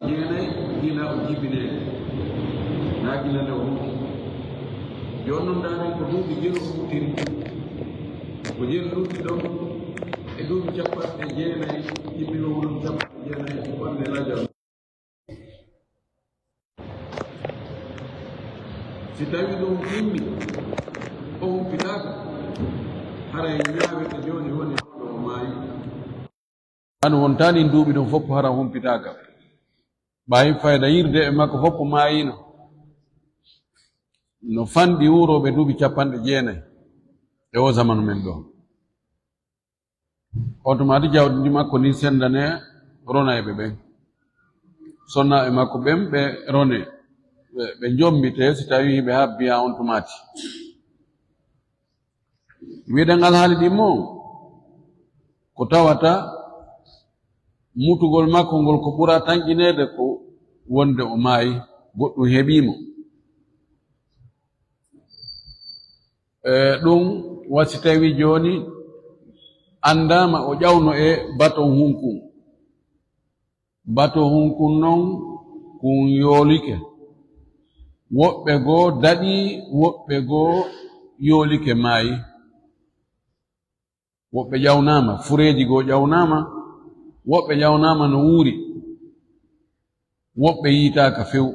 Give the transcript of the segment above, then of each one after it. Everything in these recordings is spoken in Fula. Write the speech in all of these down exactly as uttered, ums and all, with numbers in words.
Jeenayi gila o jibinee, naa gila nde o muti. Jooni noon, ndaaren ko duuɓi jelu o mutiri. Ko jelu lutti ɗon e duuɓi capanɗe jeenayi, yimɓe o woni capanɗe jeenayi e bonde lajal. Si tawii ɗum timmi, o humpitaaka, haray ñaawirɗe jooni woni hoɗo o maayi. An wontaani duuɓi ɗum fof hara humpitaaka. Ɓay fayda yirde e makko fof maayino. No fanɗi wuurooɓe duuɓi capanɗe jeenayi e o zamanu men ɗo. On tumaati jawdi ndi makko ndin sendane ronayɓe ɓen. Sonnaaɓe makko ɓen ɓe rone, ɓe, ɓe njombite si tawii ɓe habbi haa on tumaati. Wiɗen alhaali ɗin mo, ko tawata mutugol makko ngol ko ɓura tanƴineede ko wonde o maayi, goɗɗum heɓii mo. E, ɗum wasi tawi jooni anndaama o ƴawno e baton hunkun. Baton hunkun non kun yoolike. Woɓɓe goo daɗi, woɓɓe goo yoolike maayi. Woɓɓe ƴawnaama, fureeji goo ƴawnaama, woɓɓe ƴawnaama no wuuri, woɓɓe yiitaaka few.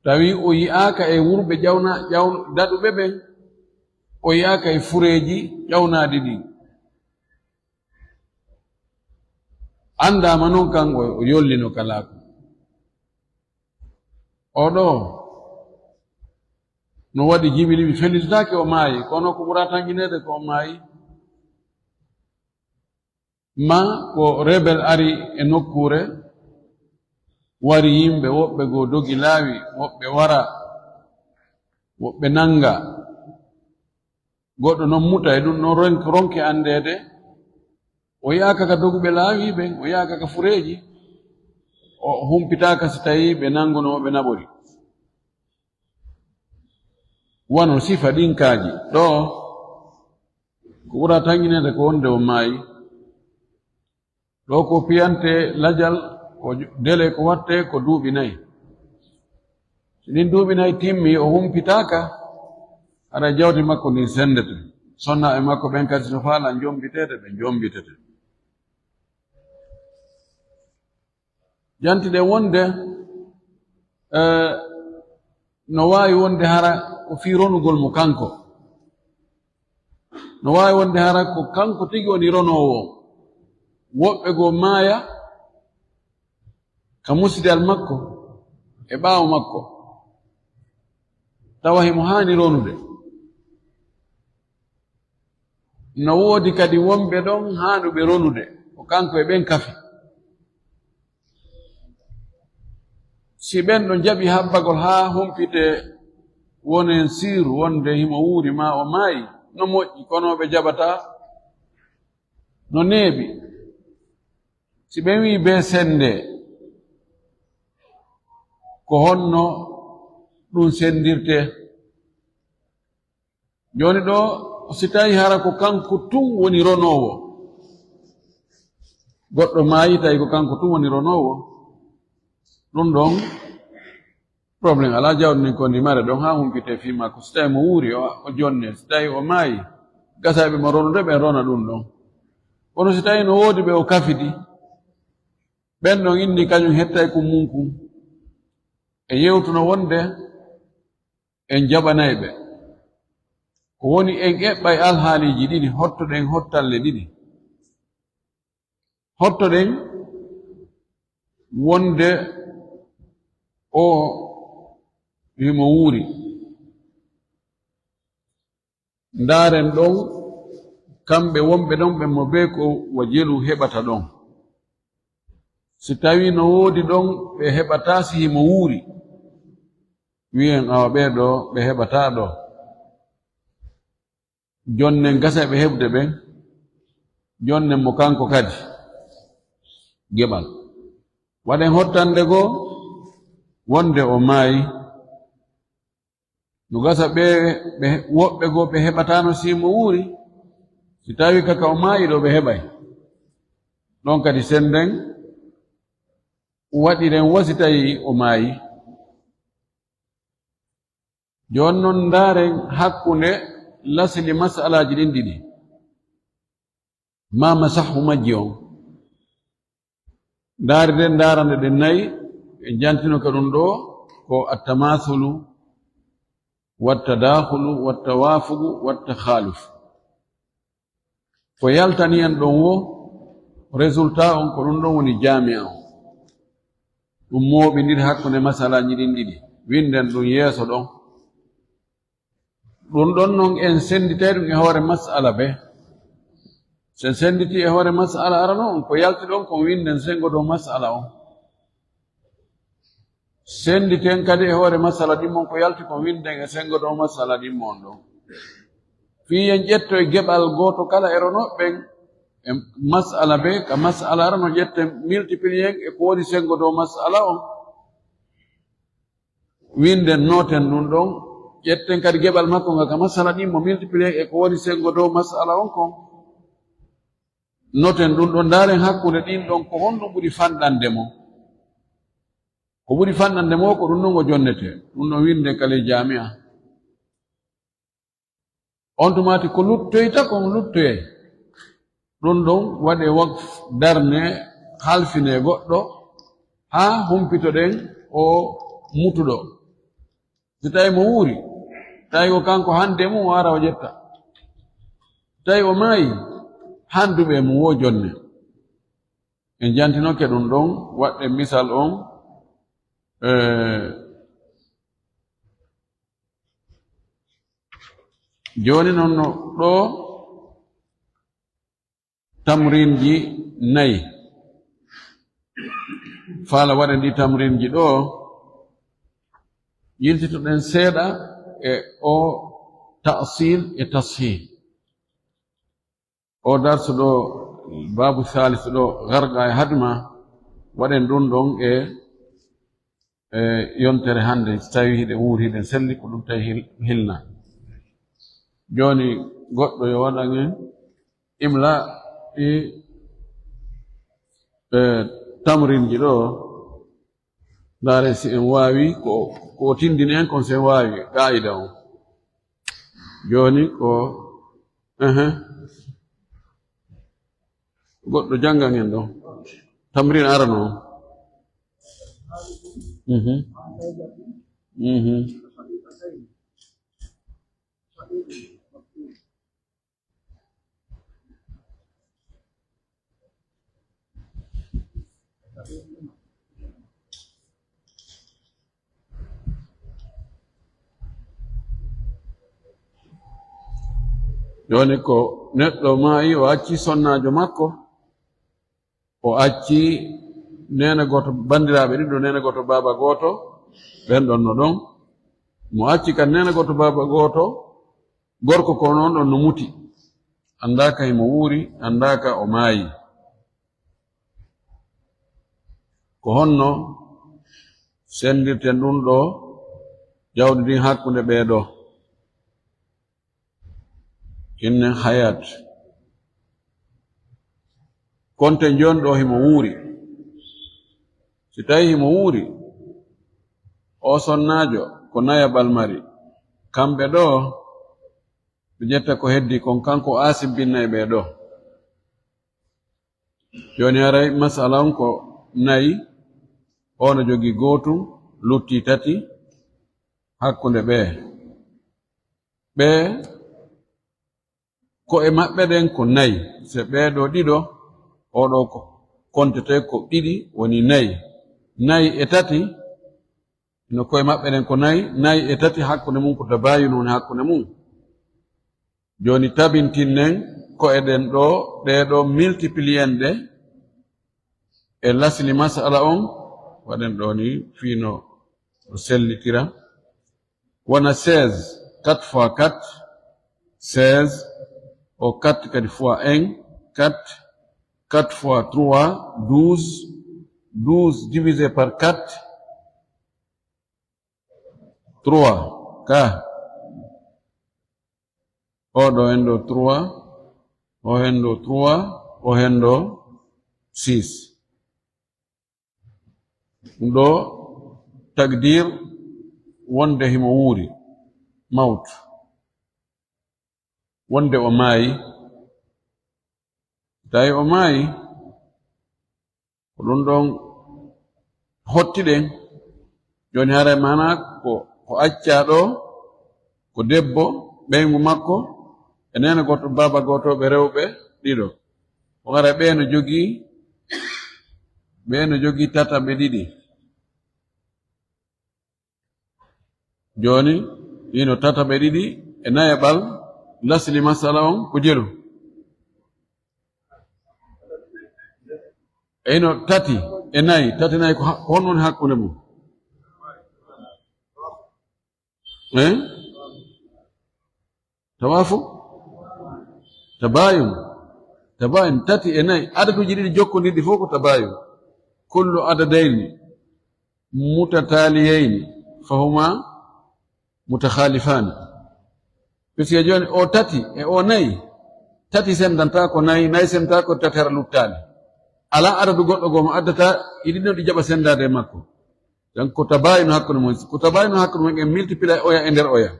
Tawi o yi'aaka e wurɓe ƴawna-, ƴawn-, daɗuɓe ɓen, o yi'aaka e fureeji ƴawnaaɗi ɗin. Anndaama non kan o, o yollino kalaaku. O ɗoo no waɗi jibini, mi fellitataake o maayi, kono ko ɓura tanƴineede ko o maayi. Ma ko rebel ari e nokkuure, wari yimɓe, woɓɓe goo dogi laawi, woɓɓe wara, woɓɓe nannga. Goɗɗo non muta e ɗum non ronk-, ronki anndeede. O yaaka ka doguɓe laawi ɓen, o yaaka ka fureeji. O humpitaaka si tawii ɓe nannguno mo ɓe naɓori. Wano sifa ɗin kaaji. Ɗoo, ko ɓura tanƴineede ko wonde o maayi. Ɗoo ko piyante lajal, ko dele ko watte ko duuɓi nayi. Si ɗin duuɓi nayi timmi, o humpitaaka, hara jawdi makko ndin senndete. Sonnaaɓe makko ɓen kadi so faalaa njombiteede, ɓe njombitete. Jantiɗen wonde, eh, no waawi wonde hara ko fii ronugol mo kanko. No waawi wonde hara ko kanko tigi woni ronoowo. Woɓɓe goo maaya ka musidal makko e ɓaawo makko. Tawa himo haani ronude. No woodi kadi wonɓe ɗon haanuɓe ronude, ko kanko e ɓen kafi. Si ɓen ɗon jaɓi habbagol haa humpitee wonen siir wonde himo wuuri maa o maayi, no moƴƴi, kono ɓe jaɓataa, no neeɓi. Si ɓen wi'i bee sendee, ko honno ɗum senndirtee? Jooni ɗoo, si tawii hara ko kanko tun woni ronoowo, goɗɗo maayi, tawi ko kanko tun woni ronoowo, ɗum ɗon, problème alaa, jawdi ndin ko ndi mare ɗon haa humpitee fii makko. Si tawii mo wuuri, o, o jonne, si tawii o maayi, gasayɓe mo ronude ɓen rona ɗum ɗon. Kono si tawii no woodi ɓe o kafidi, ɓen ɗon inni kañum hettay kun mun kun. E yewtuno wonde en jaɓanay ɓe. Ko woni en eɓɓay alhaaliiji ɗiɗi, hottoɗen hottalle ɗiɗi. Hottoɗen wonde o himo wuuri. Ndaaren ɗon, kamɓe wonɓe ɗon ɓen mo bee ko wa jelu heɓata ɗon. Si tawii no woodi ɗon ɓe heɓataa si himo wuuri, wi'en awa ɓee ɗoo ɓe heɓataa ɗoo. Jonnen gasa ɓe heɓude ɓen, jonnen mo kanko kadi geɓal. Waɗen hottande goo wonde o maayi. No gasa ɓe, ɓe, woɓɓe goo ɓe heɓataano si mo wuuri. Si tawii ka, ka o maayi ɗoo ɓe heɓay. Ɗon kadi sennden waɗiren wo si tawi o maayi. Jooni non ndaaren hakkunde lasili masalaaji ɗin ɗiɗi. Ma masahhu majji on. Ndaarde, ndaarande ɗen nayi, en jantinoke ɗum ɗo, ko attamasulu, wattadakhulu, wattawafuqu, wattakhaluf. Ko yaltani en ɗon wo, résultat on, ko ɗum ɗon woni jaami'a on. Ɗum mooɓindiri hakkunde masalaaji ɗin ɗiɗi. Winden ɗum yeeso ɗon. Ɗum ɗon non en senditay ɗum e hoore masala be. So en senditi e hoore masala arano on, ko yalti ɗon kon winden sengo dow masala on. Senditen kadi e hoore masala ɗimmo on, ko yalti kon winden e sengo dow masala ɗimmo on ɗon. Fii en ƴetto e geɓal gooto kala e rono ɓen e masala be, ka masala arano ƴetten multiplier e ko woni sengo dow masala on. Winden, nooten ɗum ɗon, ƴetten kadi geɓal makko ngal ka masala ɗin, mo multiplier e ko woni sengo dow masala on kon. Nooten ɗum ɗon, ndaaren hakkunde ɗin ɗon ko honɗum ɓuri fanɗande mo. Ko ɓuri fanɗande mo ko ɗum ɗon o jonnete, ɗum ɗon winden ka ley jaami'a. On tumaati ko luttoyta kon luttoyay. Ɗum ɗon waɗe waqf, darne, halfine goɗɗo haa humpitoɗen o mutuɗo. Si tawi mo wuuri, tawi ko kanko hande mum o ara o ƴetta. Tawi o maayi, handuɓe mum wo jonne. En jantinoke ɗum ɗon, waɗɗen misal on, eh, jooni non no ɗo tamrinji nayi. Faala waɗen ɗi tamrinji ɗo, yiltitoɗen seeɗa e o ta'sil e tashih. O darsu ɗo, babu salis ɗo, garga e hadma, waɗen ɗum ɗon e, e yontere hande, so tawi hiɗen wuuri, hiɗen selli, ko ɗum tawi hil-, hilna. Jooni goɗɗo yo waɗan en imla ɗi, e, tamrinji ɗo, ndaare si en waawi, ko, ko o tindini en kon, si en waawi qaa'ida on. Jooni ko, ehe. Goɗɗo janngan en ɗo. Tamrin arano on. Mhm. Mhm. Jooni ko neɗɗo maayi, o acci sonnaajo makko, o acci neene gooto, banndiraaɓe ɗiɗo, neene gooto, baaba gooto, ɓen ɗon no ɗon. Mo acci kan neene gooto, baaba gooto, gorko ko noon ɗon no muti. Anndaaka himo wuuri, anndaaka o maayi. Ko honno senndirten ɗum ɗo jawdi ndin hakkunde ɓee ɗo? Innen hayat. Konten jooni ɗo himo wuuri. Si tawi himo wuuri, o sonnaajo ko nayaɓal mari. Kamɓe ɗo, ɓe ƴetta ko heddi kon, kanko Asim bin nayi ɓee ɗo. Jooni haray masala on ko nayi, o no jogii gootum, lutti tati hakkunde ɓee. Ɓee, ko'e maɓɓe ɗen ko nayi. Se ɓee ɗo ɗiɗo, oo ɗo ko kontete ko ɗiɗi, woni nayi. Nayi e tati, no ko'e maɓɓe ɗen ko nayi, nayi e tati hakkunde mum ko tabayun woni hakkunde mum. Jooni tabintinnen ko'e ɗen ɗo, ɗee ɗo multiplier en ɗe e lasli masala on, waɗen ɗo ni fii no o sellitira. Wona seize, quatre fois quatre, seize, o quatre kadi fois un, quatre, quatre fois trois, douze, douze divisé par quatre, trois, ka. O ɗo hen ɗo trois, o hen ɗo trois, o hen ɗo six. Ɗum ɗo takdir wonde himo wuuri, mawt, wonde o maayi. Tawi o maayi, ko ɗum ɗon hotti ɗen. Jooni haray maana ko, ko accaa ɗo, ko debbo, ɓeyngu makko, e neene gooto, baaba gooto, ɓe rewɓe ɗiɗo. Ko haray ɓee no jogii, ɓee no jogii tataɓe ɗiɗi. Jooni, hino tataɓe ɗiɗi e nayaɓal, lasli masala on ko jelu. E hino tati e nayi, tati nayi ko ha-, ko honno woni hakkunde mum? Eh? Tawaafuq? Tabaayun. Tabaayun, tati e nayi. Adaduuji ɗiɗi jokkondirɗi fof ko tabaayun. Kullu adadayni mutataaliyayni fahuma mutakhalifaani. Puisque jooni o tati e o nayi, tati sendanta ko nayi, nayi sendanta ko tati hara luttaali. Alaa adadu goɗɗo goo mo addata, e ɗiɗi ɗi jaɓa sendaade e makko. Donc, ko tabaayun hakkunde mum. Ko tabaayun hakkunde mum, en multiplie oya e nder oya.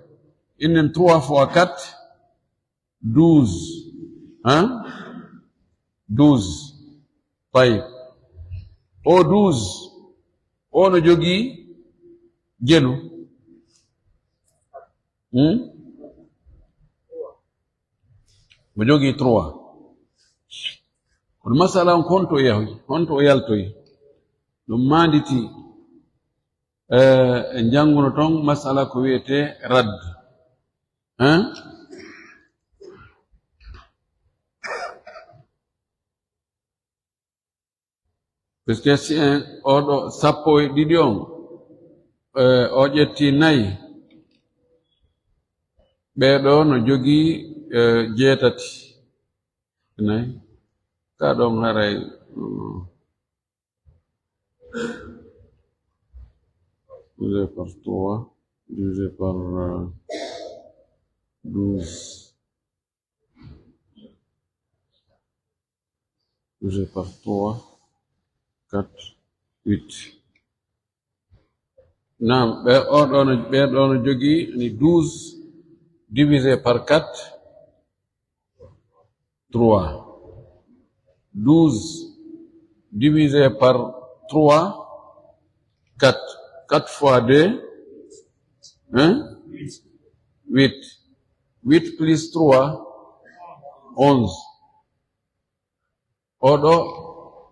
Innen trois fois quatre, douze. Hein? Douze. Tayyib. O douze, o no jogii jelu. Hmm? Mo jogii trois. Kono masala on ko honto o yahoyi, honto o yaltoyi? Ɗum maanditi, eh, en jannguno toon masala ko wiyetee radd. Hein? Parce que si en oɗo sappo e ɗiɗi on, eh, o ƴetti nayi, ɓee ɗo no jogii, eh, jeetati. Nayi. Ka ɗon haray, mm, divisé par trois, divisé par, euh, douze. Divisé par trois, quatre, huit. Naam, ɓe, o ɗo no, ɓe ɗo no jogii ni douze divisé par quatre, trois. Douze divisé par trois, quatre. Quatre fois deux, hein? Huit. Huit plus trois, onze. O ɗo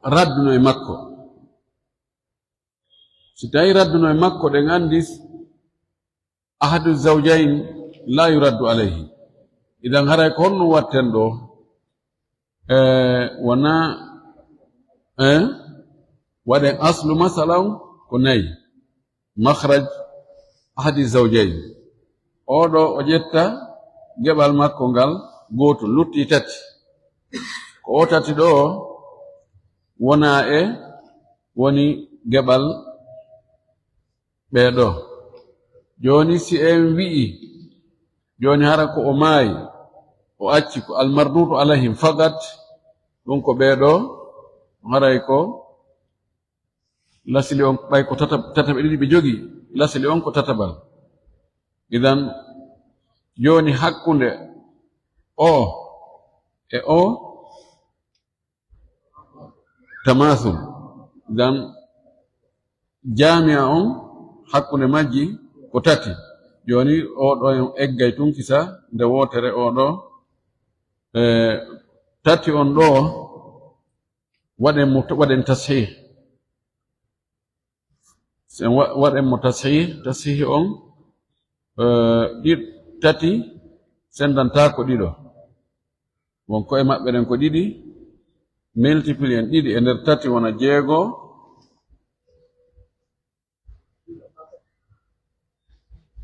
radduno e makko. Si tawi radduno e makko, ɗen anndi ahadu zawjayn la yuraddu alayhi. Idan haray ko honno watten ɗo? Eh, wona, eh, waɗen aslu masala on ko nayi. Makhraj ahadi zawjayn. O ɗo o ƴetta geɓal makko ngal gooto, lutti tati. Ko o tati ɗo wona e woni geɓal ɓee ɗo. Jooni si en wi'i, jooni hara ko o maayi, o acci ko almardudu alayhim fakat, ɗum ko ɓee ɗo, haray ko lasli on, ɓay ko tata-, tataɓe ɗiɗi ɓe jogii, lasli on ko tataɓal. Idan, jooni hakkunde o e o, tamaasul. Idan, jaami'a on hakkunde majji ko tati. Jooni, o ɗo en eggay tun kisa nde wootere o ɗo. E, tati on ɗo, waɗen mo, waɗen tashih. Si en wa-, waɗen mo tashih, tashih on, eh, ɗi-, tati sendantaako ɗiɗo. Won ko'e maɓɓe ɗen ko ɗiɗi, multiplier en ɗiɗi e nder tati wona jeego.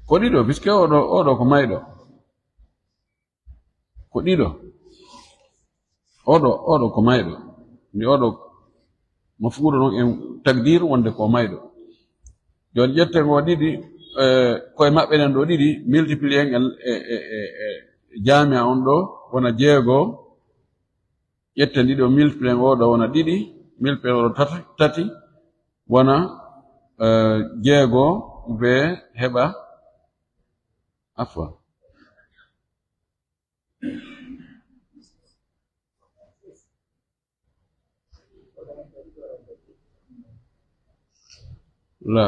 Ko ɗiɗo, puisque oɗo, oɗo ko mayɗo. Ko ɗiɗo. Oɗo, oɗo ko mayɗo. Ndi oɗo mafguuɗo non en takdir wonde ko mayɗo. Jooni ƴetten o ɗiɗi, eh, ko'e maɓɓe ɗen ɗo ɗiɗi, multiplier en e, e, e, e jaami'a on ɗo wona jeego. Ƴetten ɗiɗo, multiplier en oɗo wona ɗiɗi, multiplier en oɗo tati, tati wona Eh, jeego be heɓa. Afwa. La.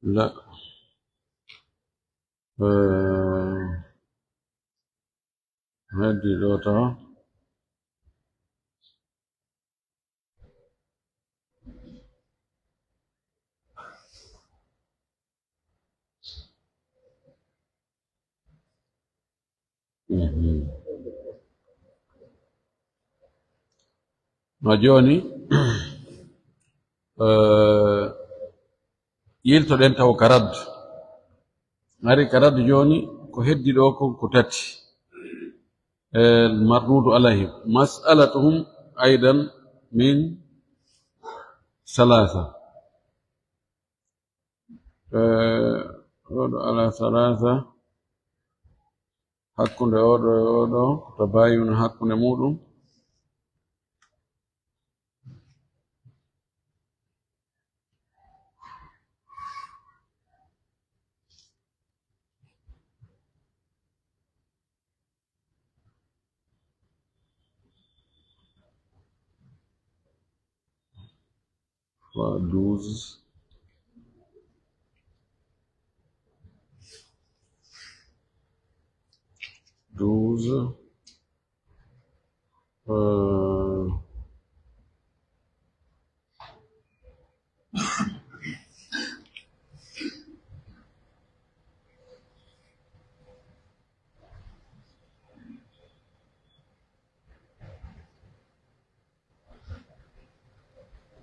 La. Eh, heddi ɗo taw. Mhm. No jooni, eh, yiltoɗen taw ka radd. Ari ka radd jooni, ko heddi ɗo kon ko tati. Eh, mardudu alayhim. Mas'alatuhum aidan min salasa. Eh, oɗo ala salasa. Hakkunde oɗo e oɗo, ko tabayun hakkunde muɗum. Fois douze. Douze. Euh,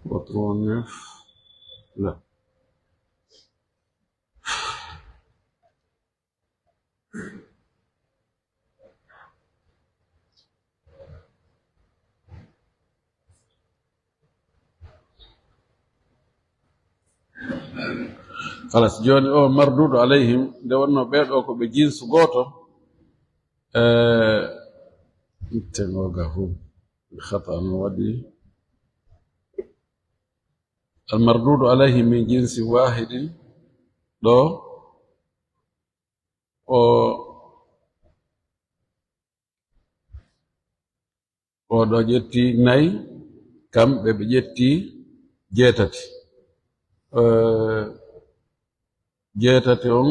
Quatre-vingt-neuf. Là. Halas, jooni o mardudu alayhim, nde wonno ɓee ɗo ko ɓe jinsu gooto, eh, itte ngo ga fof, khata no waɗi. Al mardudu alayhim min jinsi wahidin, ɗo o, o ɗo ƴetti nay, kamɓe ɓe ƴetti jeetati. Eh, jeetati on,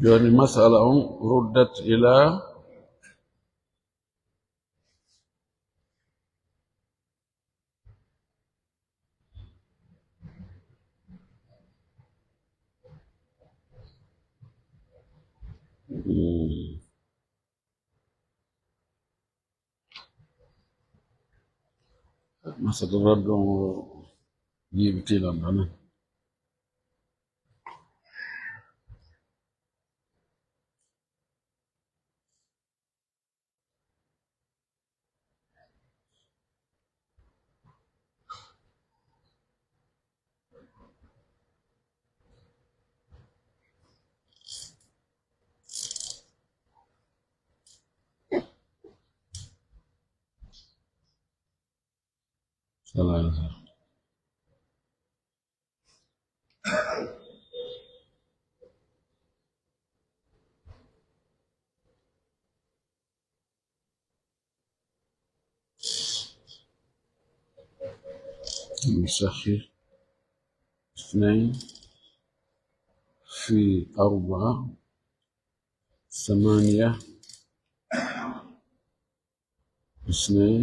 jooni masala on ruddat ila Masala raddu on o jiiɓi tiilan ɗo non. Salaam. نسخر اثنين في أربعة، ثمانية، اثنين،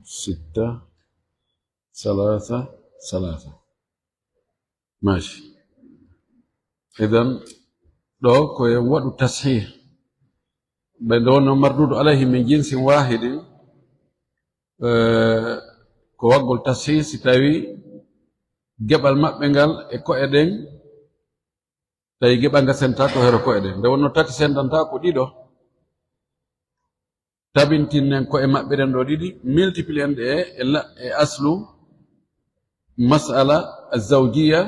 ستة، ثلاثة، ثلاثة. Maaci. Idan, ɗo ko en waɗu tashih. Ɓe nde wonno mardudu alayhi min jinsin wahidin, eh, ko waggol tashih si tawi geɓal maɓɓe ngal e ko'e ɗen, tawi geɓal ngal sendata ko hero ko'e ɗen. Nde wonno tati sendanta ko ɗiɗo, tabintinnen ko'e maɓɓe ɗen ɗo ɗiɗi, multiplier en ɗe e la-, e aslu mas'ala azawjiya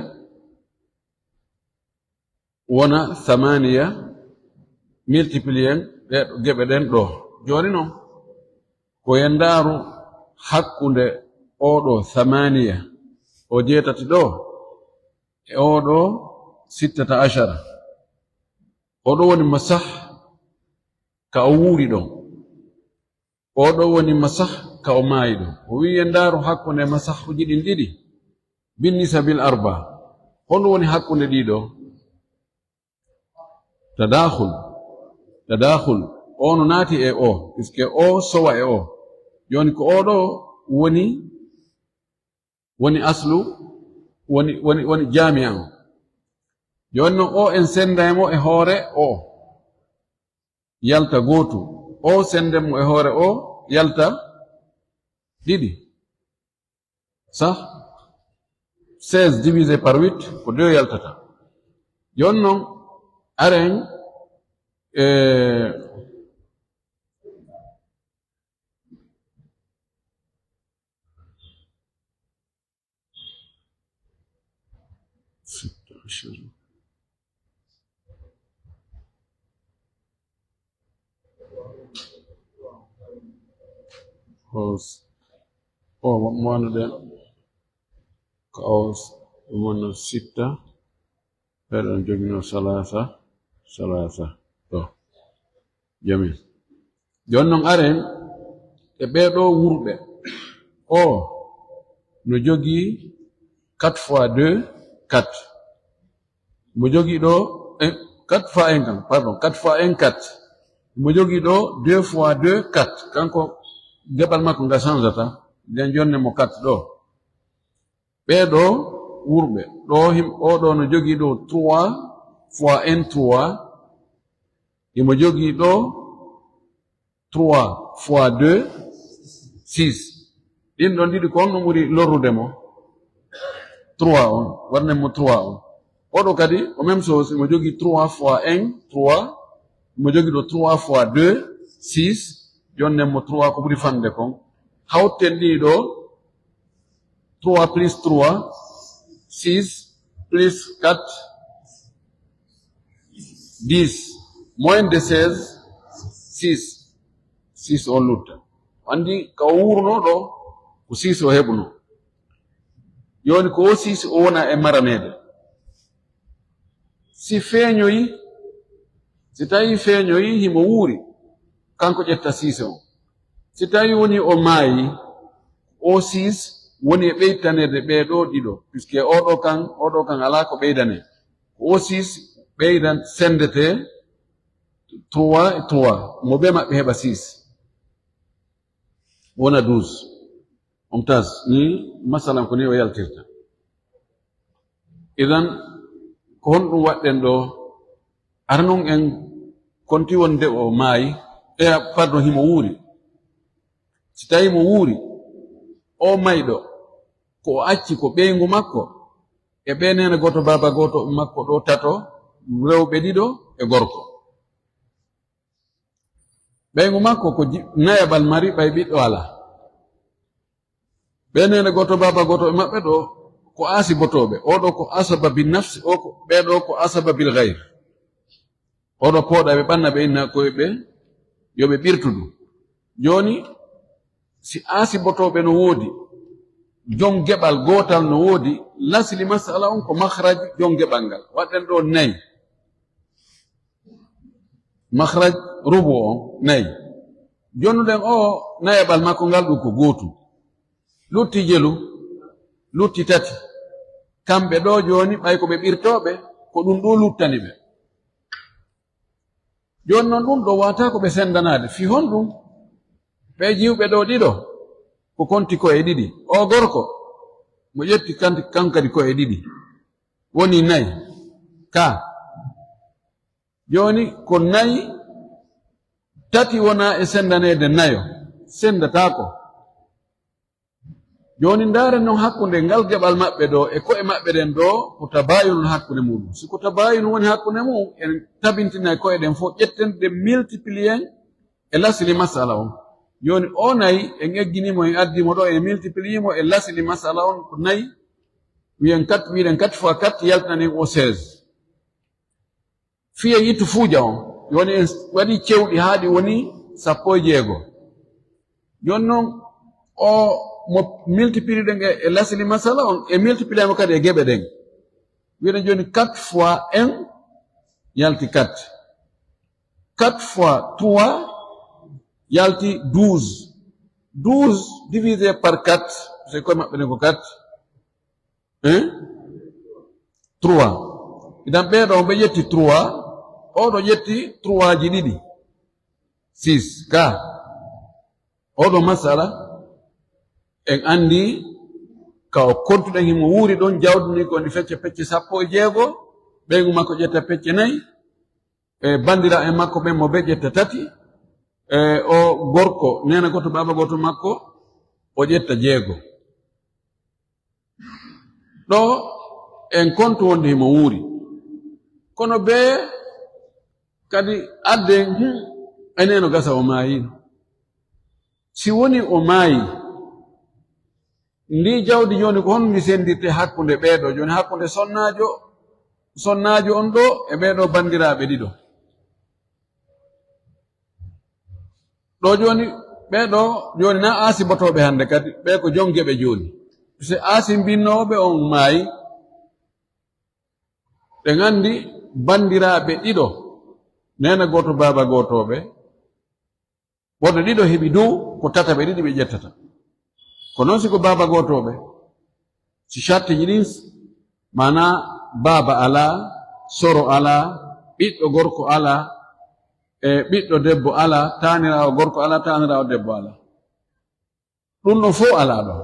wona thamaniya, Multiplier en ɗe geɓe ɗen ɗo. Jooni non, ko en ndaaru hakkunde oo ɗo samaniya, o jeetati ɗo, e oo ɗo sittata ashara. Oo ɗo woni masah ka o wuuri ɗon. Oo ɗo woni masah ka o maayi ɗon. O wi'i en ndaaru hakkunde masahuji ɗin ɗiɗi. Binnisabil arba. Honɗum woni hakkunde ɗiɗo? Tadakhul. Tadakhul. O no naati e o, puisque o sowa e o. Jooni ko o ɗo woni, woni aslu, woni, woni, woni jami'a on. Jooni non o en senda e mo e hoore o. Yalta gootu. O senden mo e hoore o, yalta ɗiɗi. Sah? Seize divisé par huit, ko deux yaltata. Jooni non, aren, eh, Os. O, mo wano ɗen. Ko os, ɗum wonno sitta. Ɓeɗon joginoo salaasa, salaasa. To. Jamil. Jooni non aren e ɓee ɗoo wuurɓe. O no jogii quatre fois deux, quatre. Mo jogii ɗoo, eh, quatre fois un kan, pardon, quatre fois un, quatre. Mo jogii ɗoo deux fois deux, quatre. Kanko geɓal makko ngal changeata. Nden jonne mo quatre ɗoo. Ɓee ɗoo wuurɓe. Ɗoo him-, oo ɗoo no jogii ɗoo trois fois un, trois. Himo jogii ɗoo trois fois deux, six. Ɗin ɗon ɗiɗi ko honɗum ɓuri lorrude mo? Trois on. Waɗnen mo trois on. Oo ɗoo kadi, ko même chose, himo jogii trois fois un, trois. Himo jogii ɗoo trois fois deux, six. Jonnen mo trois ko ɓuri fanɗude kon. Hawten ɗii ɗoo, trois plus trois, six, plus quatre, dix. Moins de seize, six. Six on lutta. Anndi ka o wuurnoo ɗoo, ko six o heɓunoo. Jooni ko o six o wona e maraneede. Si feeñoyi, si tawii feeñoyi himo wuuri, kanko ƴetta six on. Si tawii woni o maayi, o six woni e ɓeytaneede ɓee ɗoo ɗiɗo, puisque oo ɗoo kan, oo ɗoo kan alaa ko ɓeydanee. Ko o six ɓeydan-, sendetee trois e trois, mo bee maɓɓe heɓa six, wona douze. Mumtaz, ni masalan ko ni o yaltirta. Idan, ko honɗum waɗɗen ɗoo? Ara non en konti wonde o maayi, e, pardon, himo wuuri. Si tawii mo wuuri, o mayɗo, ko o acci ko ɓeyngu makko, e ɓee neene gooto, baaba gooto makko ɗoo tato, rewɓe ɗiɗo e gorko. Ɓeyngu makko ko ji-, nayaɓal mari, ɓay ɓiɗɗo alaa. Ɓee neene gooto, baaba gooto e maɓɓe ɗoo ko asibotooɓe. Oo ɗoo ko asaba bi nafsi, oo ko, ɓee ɗoo ko asaba bil gayr. Oo ɗoo pooɗa ɓe ɓanna ɓe inna koye ɓe, yo ɓe ɓirtu ɗum. Jooni, si asibotooɓe no woodi, jon geɓal gootal no woodi, lasli masala on ko makhraj jon geɓal ngal. Waɗɗen ɗoo nayi. Makhraj rubu on, nayi. Jonnuɗen o nayaɓal makko ngal ɗum ko gootum. Lutti jelu, lutti tati. Kamɓe ɗoo jooni, ɓay ko ɓe ɓirtooɓe, ko ɗum ɗoo luttani ɓe. Jooni non ɗum ɗoo waata ko ɓe sendanaade. Fii honɗum? Ɓee jiwɓe ɗoo ɗiɗo, ko konti ko'e ɗiɗi. O gorko, mo ƴetti kanti-, kankadi ko'e ɗiɗi. Woni nayi. Ka. Jooni ko nayi, tati wona e sendaneede nayo. Sendataako. Jooni ndaaren non hakkunde ngal geɓal maɓɓe ɗoo e ko'e maɓɓe ɗen ɗoo, ko tabayun hakkunde muɗum. Si ko tabayun woni hakkunde mum, en tabintinay ko'e ɗen fof, ƴetten ɗe multiplier e lasli masala on. Jooni o nayi, en eggini mo, en addi mo ɗoo, en multiplier mo e lasli masala on ko nayi, wiyen quatre, wiɗen quatre fois quatre, yaltinanen o seize. Fiye yittu fuuja on. Woni en waɗi cewɗi haa ɗi woni sappo e jeego. Jooni noon, o mo multiplier ɗen e, e lasili masala on, e multiplier mo kadi e geɓe ɗen. Wiɗen jooni quatre fois un yalti quatre. Quatre fois trois yalti douze. Douze divisé par quatre, c'est quoi maɓɓe ɗen ko quatre? Hein? Trois. Idan ɓee ɗoo ɓe ƴetti trois, oo ɗoo ƴetti trois ji ɗiɗi. Six. Ka. Oo ɗoo masala, en anndi ka o kontuɗen himo wuuri ɗon, jawdi ni ko woni fecce pecce sappo e jeego, ɓeyngu makko ƴetta pecce nayi, e banndiraaɓe makko ɓen mo ɓe ƴetta tati, e o gorko, neena gooto, baaba gooto makko, o ƴetta jeego. Ɗoo en kontu wonde himo wuuri. Kono bee kadi adden, hmm, enen no gasa o maayiino. Si woni o maayi, ndi jawdi jooni ko honno ndi senndirte hakkunde ɓee ɗoo? Jooni hakkunde sonnaajo, sonnaajo on ɗoo e ɓee ɗoo banndiraaɓe ɗiɗo. Ɗoo jooni, ɓee ɗoo jooni na aasibotooɓe hannde kadi, ɓee ko jom geɓe jooni. Se aasibinnooɓe on maayi, ɓe nganndi banndiraaɓe ɗiɗo, neena gooto, baaba gooto ɓe, woto ɗiɗo heɓi dow, ko tataɓe ɗiɗi ɓe ƴettata. Ko noon si ko baaba gooto ɓe, si sartiiji ɗin, maanaa baaba alaa, soro alaa, ɓiɗɗo gorko alaa, e ɓiɗɗo debbo alaa, taaniraawo gorko alaa, taaniraawo debbo alaa. Ɗum ɗon fof alaa ɗon.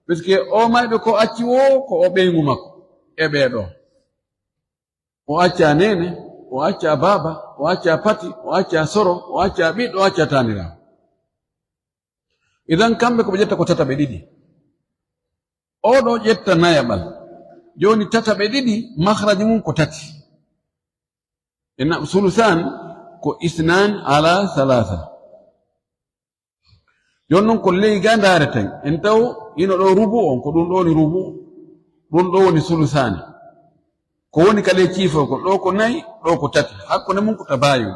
Parce que o mayɗo ko acci woo, ko o ɓeyngu makko e ɓee ɗoo. O accaa neene, o accaa baaba, o accaa pati, o accaa soro, o accaa ɓiɗɗo, o accaa taaniraawo. Idan kamɓe ko ɓe ƴetta ko tataɓe ɗiɗi. Oo ɗoo ƴetta nayaɓal. Jooni tataɓe ɗiɗi, makhraji mum ko tati. E na-, sulusan ko isnan ala salasa. Jooni noon ko ley ga ndaareten. En taw ino ɗoo rubu on, ko ɗum ɗoo woni rubu, ɗum ɗoo woni sulusaani. Ko woni ka ley ciifo ko ɗoo ko nayi, ɗoo ko tati. Hakkunde mum ko tabayun.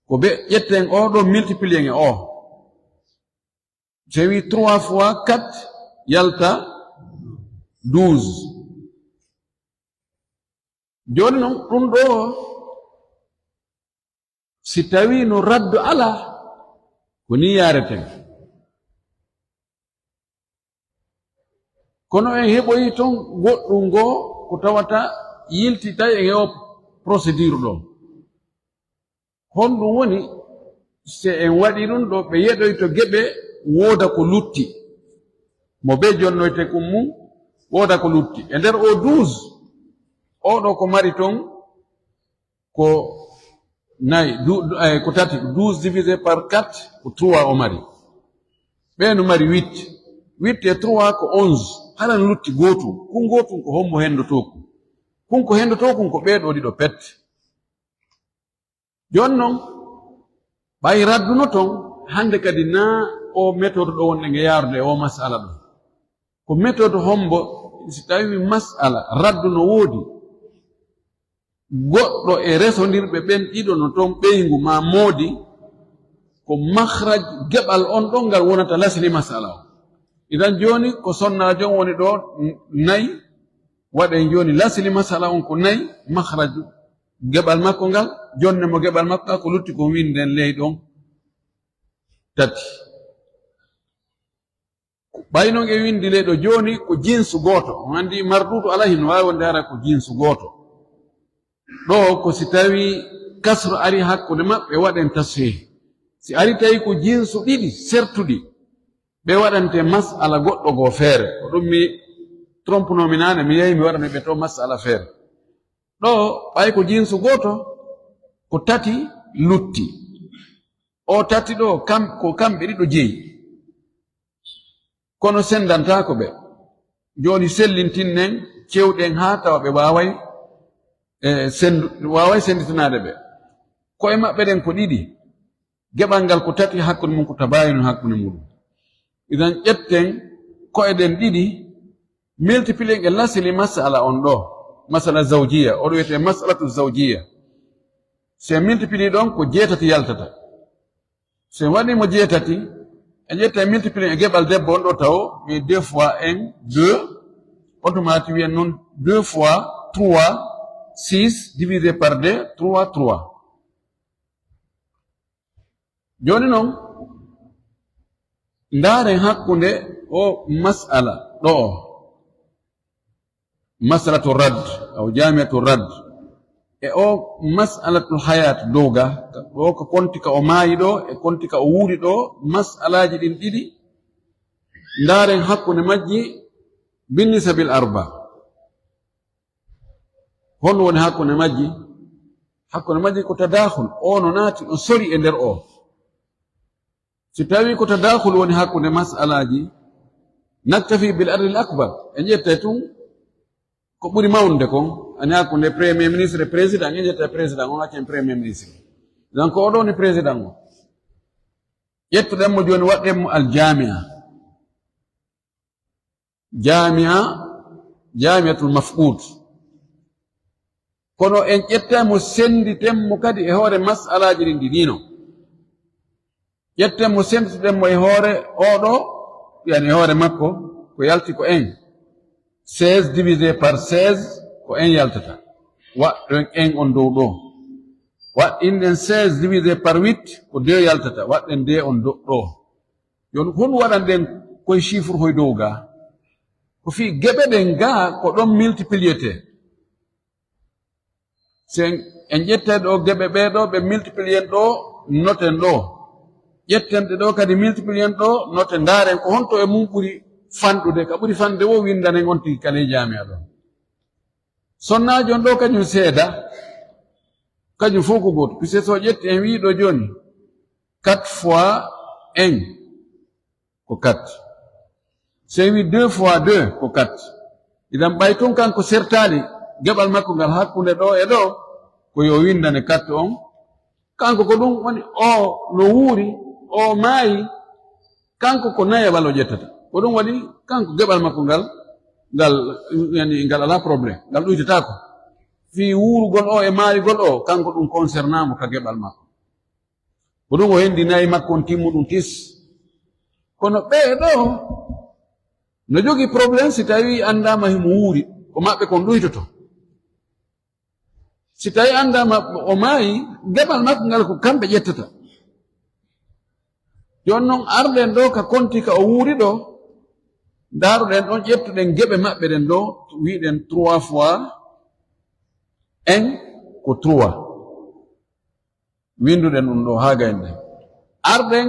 Ko ɓe ƴetten oo ɗoo, multiplier en e oo. Si wi trois fois quatre yalta douze. Jooni noon, ɗum ɗoo, si tawii no raddu alaa, ko nii yaareten. Kono en heɓoyi toon goɗɗum ngoo ko tawata yiltitay en e o procédure ɗoo. Honɗum woni, si en waɗi ɗum ɗoo, ɓe yeɗoyto geɓe, wooda ko lutti. Mo bee jonnoyte kun mum, wooda ko lutti. E nder o douze, oo ɗoo ko mari toon ko nayi, du-, du-, ay, ko tati, douze divisé par quatre, ko trois o mari. Ɓee no mari huit. Huit e trois ko onze. Hara no lutti gootum. Kun gootum ko hombo henndotoo kun? Kun ko henndotoo kun ko ɓee ɗoo ɗiɗo pet. Jooni noon, ɓay radduno toon, hannde kadi naa o méthode ɗo wonɗen e yaarude e o masala ɗo. Ko méthode hombo, si tawi masala raddu no woodi, goɗɗo e resondirɓe ɓen ɗiɗo no toon ɓeyngu maa moodi, ko makhraj geɓal on ɗon ngal wonata lasli masala on. Idan jooni ko sonnaajo on woni ɗo, n-, nayi, waɗen jooni lasli masala on ko nayi, makhraj geɓal makko ngal, jonne mo geɓal makko ngal, ko lutti ko winden ley ɗon tati. Ɓay non e windi ley ɗo jooni ko jinsu gooto. On anndi mardudu alayhim no waawi wonde hara ko jinsu gooto. Ɗo ko si tawi kasru ari hakkunde maɓɓe waɗen tasfiih. Si ari tawi ko jinsu ɗiɗi sertuɗi, ɓe waɗante masala goɗɗo goo feere. Ko ɗum mi trompunoomi naane, mi yehi mi waɗani ɓe to masala feere. Ɗo ɓay ko jinsu gooto, ko tati lutti. O tati ɗo, kam-, ko kamɓe ɗiɗo jeyi. Kono senndantaako ɓe. Jooni sellintinnen, cewɗen haa tawa ɓe waaway, e, senndu-, waaway sennditanaade ɓe. Ko'e maɓɓe ɗen ko ɗiɗi. Geɓal ngal ko tati, hakkunde mum ko tabaayun hakkunde muɗum. Idan ƴetten ko'e ɗen ɗiɗi, multiplier e lasili masala on ɗo, masala zawjiya, o ɗo wiyetee masalatu zawjiya. Si en multiplier ɗon, ko jeetati yaltata. Si en waɗii mo jeetati, en ƴetta en multiplier e geɓal debbo on ɗo tawo, mi deux fois un, deux, automatiquement wiyen non deux fois trois, six divisé par deux, trois, trois. Jooni non, ndaaren hakkunde o mas'ala ɗo, mas'alatu radd, aw jami'atu radd, e o mas'alatul hayat dow ga, ɗo ko konti ka o maayi ɗo, e konti ka o wuuri ɗo, mas'alaaji ɗin ɗiɗi, ndaaren hakkunde majji, binnisabil arba. Honno woni hakkunde majji? Hakkunde majji ko tadakhul, o no naati, o sori e nder o. Si tawi ko tadakhul woni hakkunde mas'alaaji, naktafi bil adadil akbar, en ƴetta tun ko ɓuri mawnude kon, ani hakkunde premier ministre e président, en ƴetta président, on accen premier ministre. Donc, o ɗo ni président o. Ƴettuɗen mo jooni, waɗɗen mo al jamia. Jamia, jamiatul mafqud. Kono en ƴetta mo, senditen mo kadi e hoore mas'alaaji ɗin ɗi ɗino. Ƴetten mo, senditiɗen mo e hoore oɗo, yani e hoore makko, ko yalti ko un. Seize divisé par seize, ko un yaltata. Waɗɗen un on dow ɗo. Waɗɗinɗen seize divisé par huit, ko deux yaltata. Waɗɗen deux on dow ɗo. Yon, hon waɗanɗen koye chiffre hoy dow ga? Ko fii geɓe ɗen ga, ko ɗon multipliété. Si en, en ƴettay ɗo geɓe ɓee ɗo, ɓe multiplier ɗo, noten ɗo. Ƴetten ɗe ɗo kadi multiplier ɗo, noten, ndaaren ko honto e mum ɓuri fanɗude. Ka ɓuri fanɗude wo windanen on tigi ka ley jamia ɗo. Sonnaajo on ɗo kañum seeda, kañum fof ko gooto. Puisque so ƴetti en wii ɗo jooni, quatre fois un. Ko quatre. Si en wii deux fois deux, ko quatre. Idan ɓay tun kanko sertaali geɓal makko ngal hakkunde ɗo e ɗo, ko yo windane quatre on. Kanko ko ɗum woni o no wuuri, o maayi, kanko ko nayaɓal o ƴettata. Ko ɗum waɗi kanko geɓal makko ngal, ngal, yani, ngal alaa problème, ngal ɗuytataako. Fii wuurugol o e maayugol o, kanko ɗum concernamo ka geɓal makko. Ko ɗum o hendi nayi makko on timmuɗum tis. Kono ɓee ɗo no jogii problème si tawi anndaama himo wuuri, ko maɓɓe kon ɗuytoto. Si tawi anndaama o maayi, geɓal makko ngal ko kamɓe ƴettata. Jooni non arɗen ɗo ka konti ka o wuuri ɗo, ndaaruɗen ɗon, ƴettuɗen geɓe maɓɓe ɗen ɗo, wi'uɗen trois fois un ko trois. Winduɗen ɗum ɗo haa gayne. Arɗen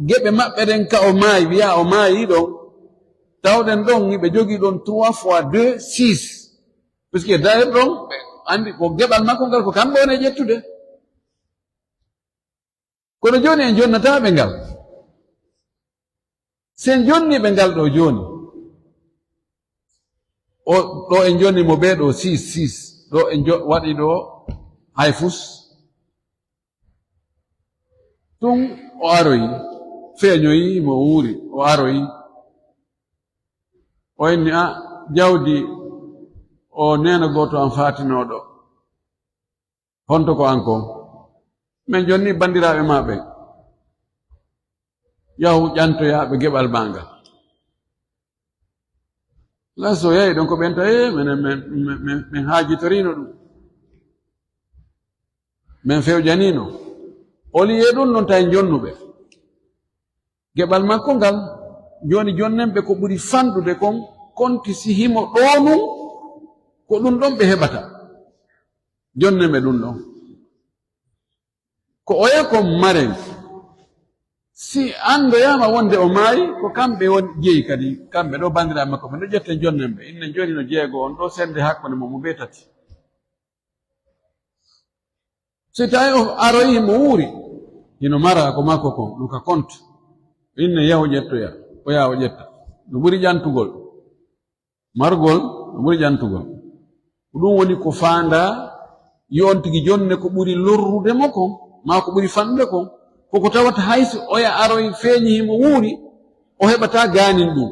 geɓe maɓɓe ɗen ka o maayi, wiya o maayi ɗon. Tawɗen ɗon, hiɓe jogii ɗon trois fois deux, six. Puisque d'ailleurs ɗon, ɓe anndi ko geɓal makko ngal, ko kamɓe woni e ƴettude. Kono jooni en jonnataa ɓe ngal. Si en jonni ɓe ngal ɗo jooni, o, ɗo en jonni mo ɓee ɗo six, six. Ɗo en jo-, waɗi ɗo hay fus. Tun o aroyi, feeñoyi mo wuuri, o aroyi. O inni, "A, jawdi o neena gooto am faatinooɗo. Honto ko an ko?" Min jonni banndiraaɓe ma ɓen. Yahu ƴantoyaa ɓe geɓal ma ngal. La so yahi ɗon ko ɓen tawi, "Eh, minen, min, min, min, min haajitorino ɗum. Min fewjanino." Oli e ɗum non tawi jonnuɓe. Geɓal makko ngal, jooni jonnen ɓe ko ɓuri fanɗude kon, konti si himo ɗo nun, ko ɗum ɗon ɓe heɓata. Jonnen ɓe ɗum ɗon. Ko oya kon maren. Si anndoyaama wonde o maayi, ko kamɓe won jeyi kadi, kamɓe ɗo banndiraaɓe makko, ɓe no ƴetten jonnen ɓe. Innen jooni no jeego on ɗo sende hakkunde mo, mo ɓe tati. Si tawi o aroyi mo wuuri, hino mara ko makko kon, ɗum ka compte. Inne yahu ƴettoya, o yaha o ƴetta. No ɓuri ƴantugol. Margol, no ɓuri ƴantugol. Ko ɗum woni ko faandaa, yo on tigi jonne ko ɓuri lorrude mo kon, maa ko ɓuri fanɗude kon. Koko tawata hay si oya aroyi feeñi himo wuuri, o heɓataa gaanin ɗum.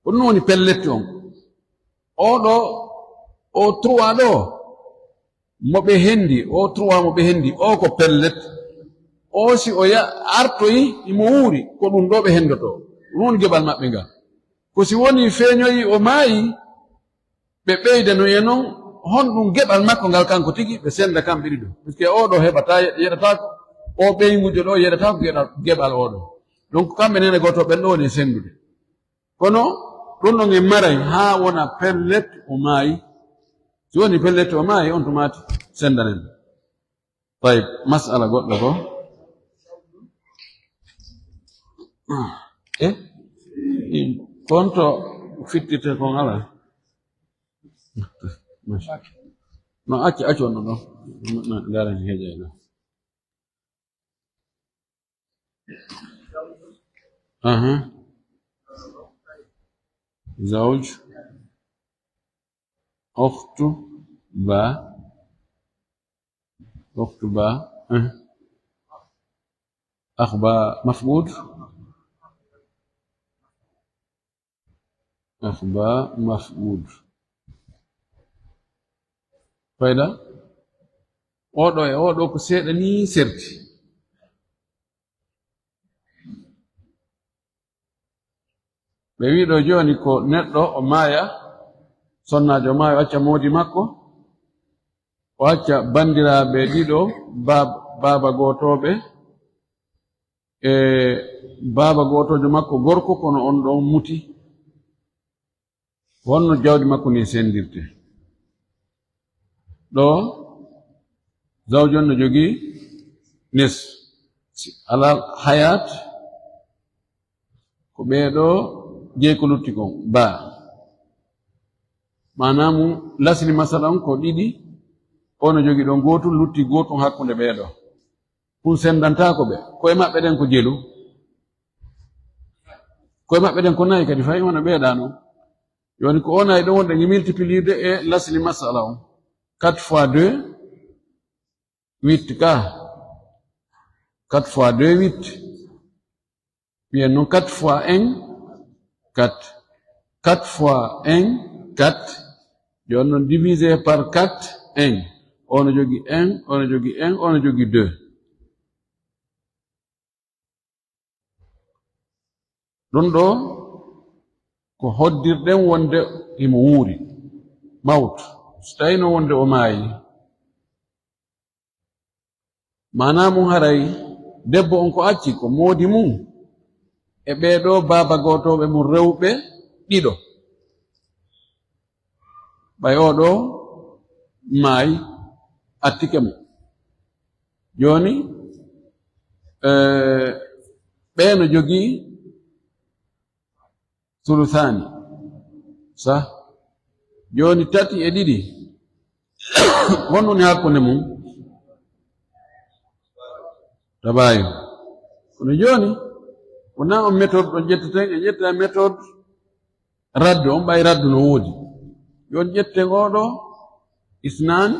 Ko ɗum woni pellet on. Oɗo, o trois ɗo, Mo ɓe hendi, o trois mo ɓe hendi, o ko pellet. O si o ya-, artoyi, imo wuuri, ko ɗum ɗo ɓe hendoto. Ɗum woni geɓal maɓɓe ngal. Ko si woni feeñoyi o maayi, ɓe ɓeydano e noon, honɗum geɓal makko ngal kanko tigi, ɓe senda kamɓe ɗiɗo. Parce que o ɗo heɓata, ye-, yeɗataako, o ɓeyngujo ɗo yeɗataako geɗal, geɓal o ɗo. Donc, kamɓe nene gooto ɓen ɗo woni e sendude. Kono ɗum ɗon en maray haa wona pellet o maayi. Si woni pellet o maayi, on tuma sendanen. Tayib, masala goɗɗo ko. Eh? Kon to fittirte kon ala. No, accu, accu on ɗo. Ndara en heeƴa e ɗo. Aha. زوج. أخت با. أخت با. أه. أخ با مفقود. أخ با مفقود. Fayda? Oɗo e oɗo ko seeɗa ni serti. Ɓe wi'i ɗo jooni ko neɗɗo o maaya, sonnaajo maayo, o acca moodi makko, o acca banndiraaɓe ɗiɗo, baab-, baaba gootooɓe, e baaba gootoojo makko gorko, kono on ɗon muti. Honno jawdi makko ni sendirte? Ɗo, zawjo on no jogii nis. Si alal hayat, ko ɓee ɗo jeyi ko lutti kon, ba. Maanaamu lasli masala on ko ɗiɗi, o no jogii ɗon gootun, lutti gootun hakkunde ɓee ɗo. Ɗum sendantaako ɓe. Koye maɓɓe ɗen ko jelu. Koye maɓɓe ɗen ko nayi kadi, fay wona ɓee ɗa non. Yoni ko o nayi ɗon wonde ngi multiplier e lasli masala on. Quatre fois deux, huit ka. Quatre fois deux, huit. Wiyen non quatre fois un, quatre. Quatre fois un, quatre. Jooni non divisé par quatre, un. Ono jogi un, ono jogi un, ono jogi deux. Ɗum ɗo ko hoddirɗen wonde himo wuuri, mawt. So tawino wonde o maayi, maanaa mum haray debbo on ko acci ko moodi mum e ɓee ɗoo baaba gootooɓe mum rewɓe ɗiɗo. Ɓay oo ɗoo maayi, attike mo. Jooni, eh, ɓee no jogii sulusaani. Sah? Jooni, tati e ɗiɗi. Honɗun e hakkunde mum? Tabaayun. Kono jooni, wonaa on méthode ɗon ƴetteten, en ƴetta méthode raddu, on ɓay raddu no woodi. Yo on ƴetten oo ɗoo, isnaani,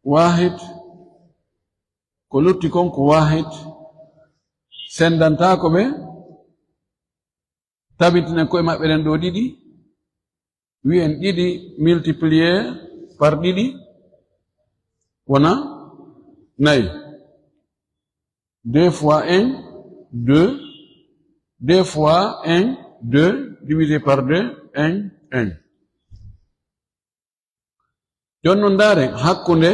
waahid, ko lutti kon ko waahid, sendantaako ɓe, tabitinen koye maɓɓe ɗen ɗoo ɗiɗi, wi'en ɗiɗi multiplié par ɗiɗi wona nayi. Deux fois un, deux. Deux fois un, deux, divisé par deux, un, un. Jooni non ndaaren hakkunde,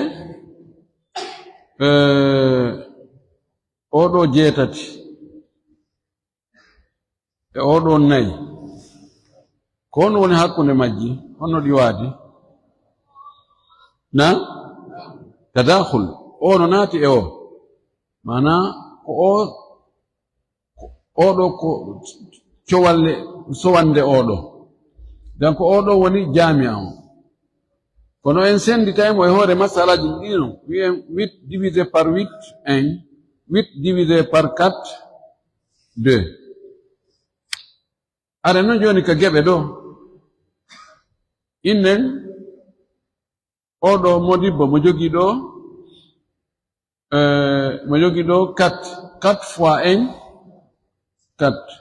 eh, oo ɗoo jeetati e oo ɗoo nayi. Ko honno woni hakkunde majji? Honno ɗi waadi? Na? Tadaakhul. Oo no naati e oo. Maanaa ko oo, oo ɗoo ko cowalle, sowande oo ɗoo. Donc oo ɗoo woni jaami'a on. Kono en senditay mo e hoore masalaaji ɗin ɗinon. Wi'en huit divisé par huit, un. Huit divisé par quatre, deux. Are non jooni ka geɓe ɗoo. Innen oo ɗoo modibbo mo jogii ɗoo, eh, mo jogii ɗoo quatre. Quatre fois un, quatre.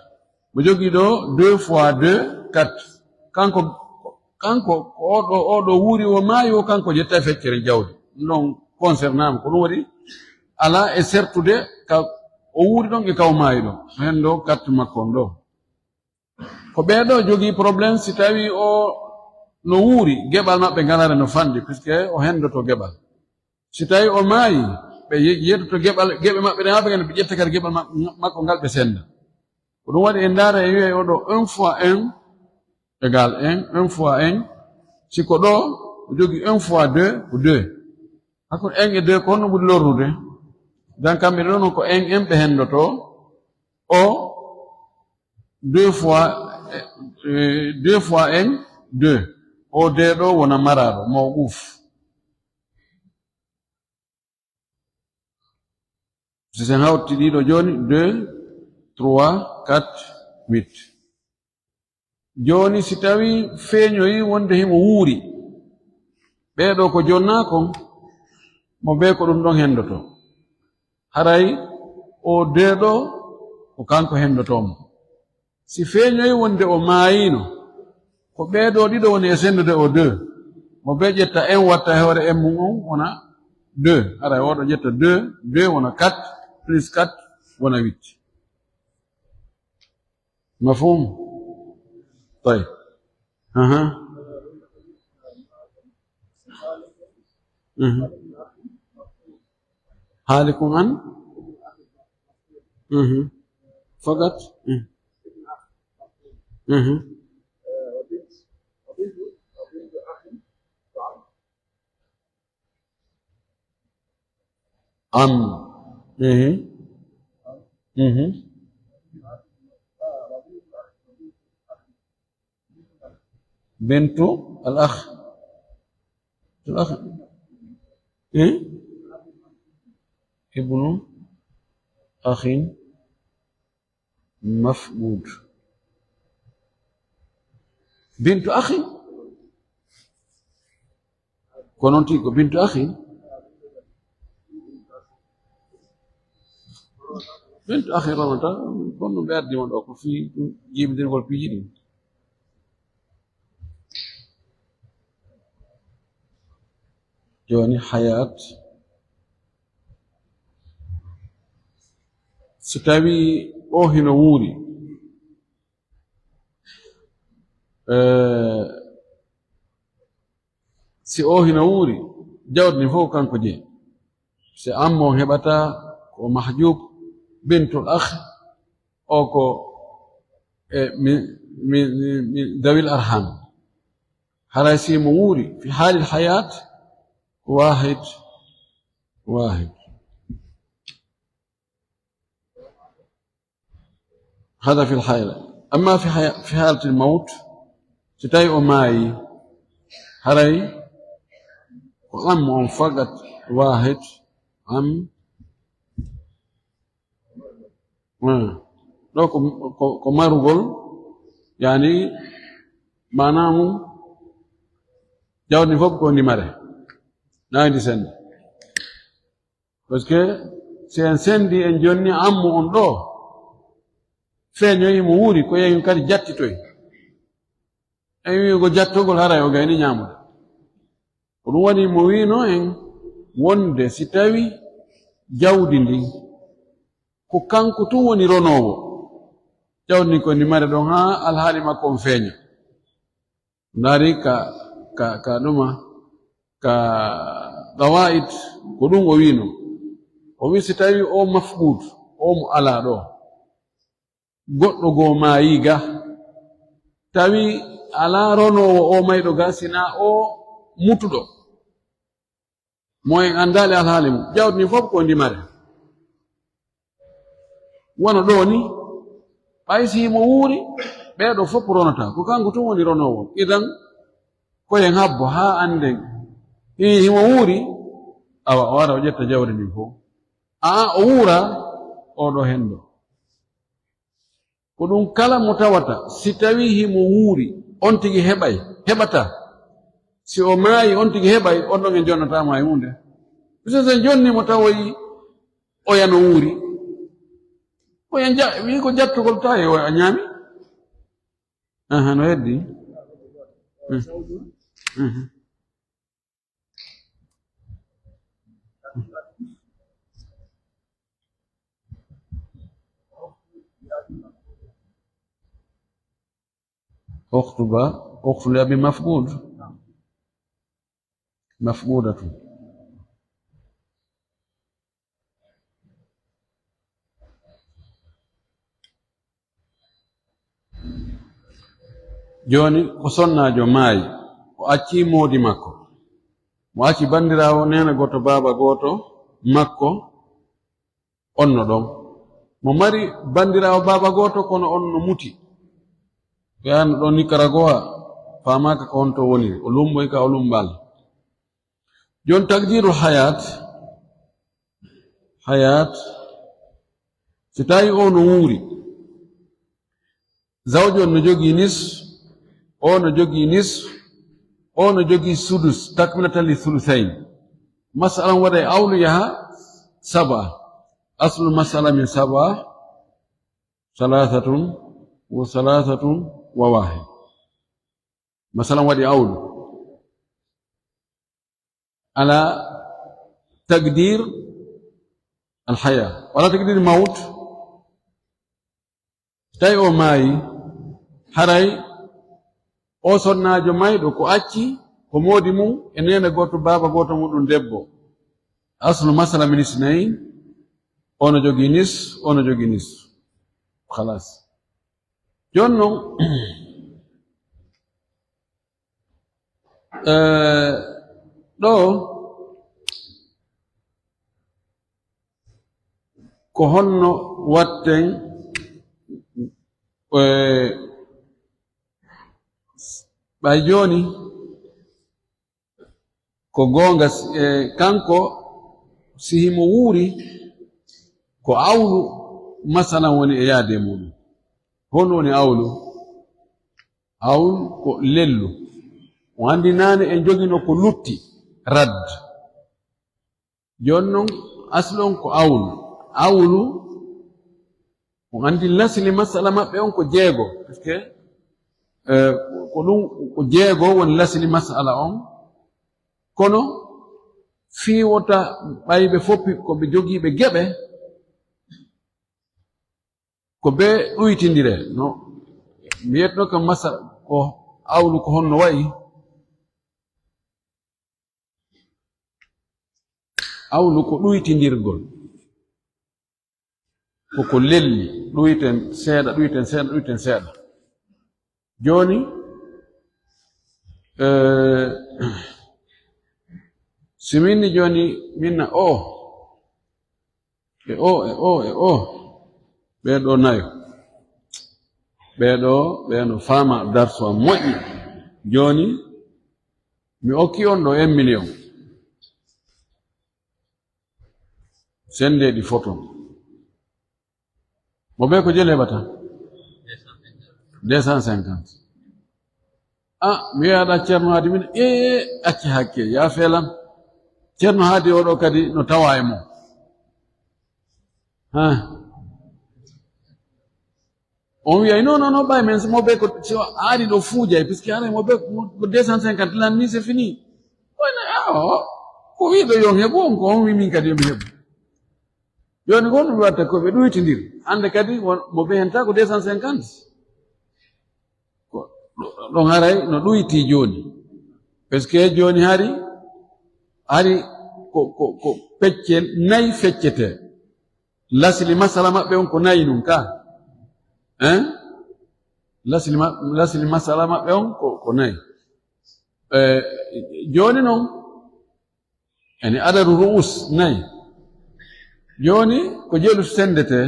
Mo jogii ɗoo deux fois deux, quatre. Kanko kanko, ko oɗo, oɗo wuuri, o maayi, o kanko ƴetta feccere jawdi. Ɗum ɗon concernama, ko ɗum waɗi alaa e sertude ka o wuuri ɗon e ka o maayi ɗon. Heen ɗo carte makko on ɗo. Ko ɓee ɗo jogii problème si tawii o no wuuri, geɓal maɓɓe ngalaare no fanɗi, puisque o henndoto geɓal. Si tawii o maayi, ɓe ye-, yettoto geɓal, geɓe maɓɓe ɗe haa ɓe ngana, ɓe ƴetta kadi geɓal ma-, makko ngal ɓe sennda. Ko ɗum waɗi en ndaara e wi'ay oɗo un fois un égal un, un fois un. Si ko ɗo, o jogii un fois deux, ko deux. Hakkunde un e deux ko honno ɓuri lorrude? Donc kamɓe ɗo non ko un un ɓe henndoto, o deux fois, euh, deux fois un, deux. O deux ɗo wona maraaɗo, mawquuf. Si sen hawti ɗiɗo jooni, deux, trois, quatre, huit. Jooni si tawii feeñoyi wonde himo wuuri, ɓee ɗo ko jonnaa kon, mo bee ko ɗum ɗon henndoto. Haray o deux ɗo ko kanko henndotoo mo. Si feeñoyi wonde o maayiino, ko ɓee ɗo ɗiɗo woni e senndude o deux. Mo bee ƴetta un watta e hoore un mum on wona deux. Haray oɗo ƴetta deux, deux wona quatre, plus quatre wona huit. Mafhum? Tayyib. Aha. Mhm. Haalikun an? Mhm. Fakat? Mhm. Mhm. Am. Mhm. Mhm. Bintu al akh. Al akh. Eh? Ibnu akhin mafqud. Bintu akhin. Ko noon tigi ko bintu akhin. Bintu akhin ronata, kono ɓe addi mo ɗo ko fii ɗum jibidirgol piiji ɗin. Jooni Hayat, so tawii o hino wuuri, eh, si o hino wuuri, jawdi ndin fof kanko jeyi. Si ammo heɓata ko mahjub, bintul akh, o ko, e, mi, mi, mi, mi dawil arham. Haray si mo wuuri, fi halil hayat, wahid, wahid. Hada fil hayat. Amma fi haya-, fi halatil mawt, si tawi o maayi, haray ko am on fakat wahid, am. Hmm. Ɗo ko, ko, ko marugol, yani, maanaa mum, jawdi fof ko ndi mare. Na ndi sennda. Parce que si en senndi en jonni ammo on ɗo, feeñoyi mo wuuri, ko yehi kadi jattitoy. En wi'ugo jattogol haray o gayni ñaamude. Ko ɗum waɗi mo wi'no en wonde si tawi jawdi ndin ko kanko tun woni ronoowo, jawdi ndin ko ndi mare ɗon haa alhaali makko on feeña. Ndaari ka, ka, ka ɗuma, ka qawaid, ko ɗum o wi'no. O wi'i si tawi o mafqud, o mo alaa ɗo, goɗɗo goo maayi ga, tawi alaa ronoowo o mayɗo ga, sinaa o mutuɗo, mo en anndaali alhaali mum, jawdi ndin fof ko ndi mare. Wano ɗoo ni, ɓay si himo wuuri, ɓee ɗoo fof ronata, ko kanko tun woni ronoowo. Idan, ko en habbo haa annden, hi-, himo wuuri, awa, o wara o ƴetta jawdi ndin fof. Aa, o wuura, oo ɗoo henndo. Ko ɗum kala mo tawata, si tawii himo wuuri, on tigi heɓay, heɓata. Si o maayi, on tigi heɓay, on ɗon en jonnataama e huunde. Puisque sen jonni mo tawoyi oya no wuuri. Ko en ja-, wii ko jattugol tawi o a ñaami. Aha, no heddi? Mhm. Mhm. Ukhtu ba, ukhtu li abi mafqud. Mafqudatun. Jooni, ko sonnaajo maayi, o acci moodi makko. Mo acci banndiraawo, neene gooto, baaba gooto, makko, on no ɗon. Mo mari banndiraawo, baaba gooto, kono on no muti. Ɓe an ɗon Nicaragua, faamaaka ko honto woniri. O lumboy ka o lumbaali. Jooni, takdirul hayaat, hayaat, si tawi o no wuuri, zawjo on no jogii nis, o no jogii nis, o no jogii sudus, takmilatan li sulusayn. Masala on waɗa e awlu yaha saba. Aslu masala min saba, salaasatun wa salaasatun wa waahid. Masala on waɗi awlu. Ala takdir alhaya, wala takdir mawt. Tawi o maayi, haray o sonnaajo mayɗo ko acci, ko moodi mum e neene gooto, baaba gooto mum ɗum debbo. Aslu masala min isnayn, ono jogii nis, ono jogii nis. Khalas. Jooni non, eh, ɗo ko honno watten, eh, ɓay jooni ko goonga, eh, kanko si himo wuuri, ko awlu masalan woni e yaade muɗum. Honno woni awlu? Awlu ko lellu. O anndi naane en jogino ko lutti, rad. Jooni non, aslu on ko awlu. Awlu, on anndi lasli masala maɓɓe on ko jeego. Parce que, eh, ko ɗum, ko jeego woni lasli masala on. Kono fii wota ɓay ɓe foppi ko ɓe jogiiɓe geɓe, ko ɓe ɗuytindire. No mbiyetno kam masala ko awlu ko honno wayi? Awlu ko ɗuytindirgol. Ko ko lelli, ɗuyten seeɗa, ɗuyten seeɗa, ɗuyten seeɗa. Jooni, eh, si min ni jooni, min na o, e o, e o, e o, ɓee ɗoo nayo. Ɓee ɗoo, ɓee no faama darsu am moƴƴi. Jooni, mi okki on ɗoo un million. Sende ɗi foto. Mo ɓe ko jele heɓata? Deux cent cinquante. Ah, mi wiyaɗa Ceerno Haadi min, ee, acci hakke, yaa felan. Ceerno Haadi oɗo kadi no tawa e mo. Ha. On wiyay, non, non, non, ɓay men, mo ɓe ko, si o ari ɗo fuujay, puisque haray mo ɓe ko deux cent cinquante lan, ni c'est fini. Wona, ah, o, ko wiɗo yon heɓu on, ko on wi min kadi yomi heɓu. Jooni ko ɗum watta ko ɓe ɗuytindir. Hannde kadi won, mo ɓe henta ko deux cent cinquante. Ko ɗo, ɗon haray no ɗuyti jooni. Parce que jooni hari, hari ko, ko, ko pecce nayi feccete. Lasli masala maɓɓe on ko nayi nun ka. Hein? Lasli ma-, lasli masala maɓɓe on ko, ko nayi. Eh, jooni non, yani adadu ru'us nayi. Jooni ko jelu sendete.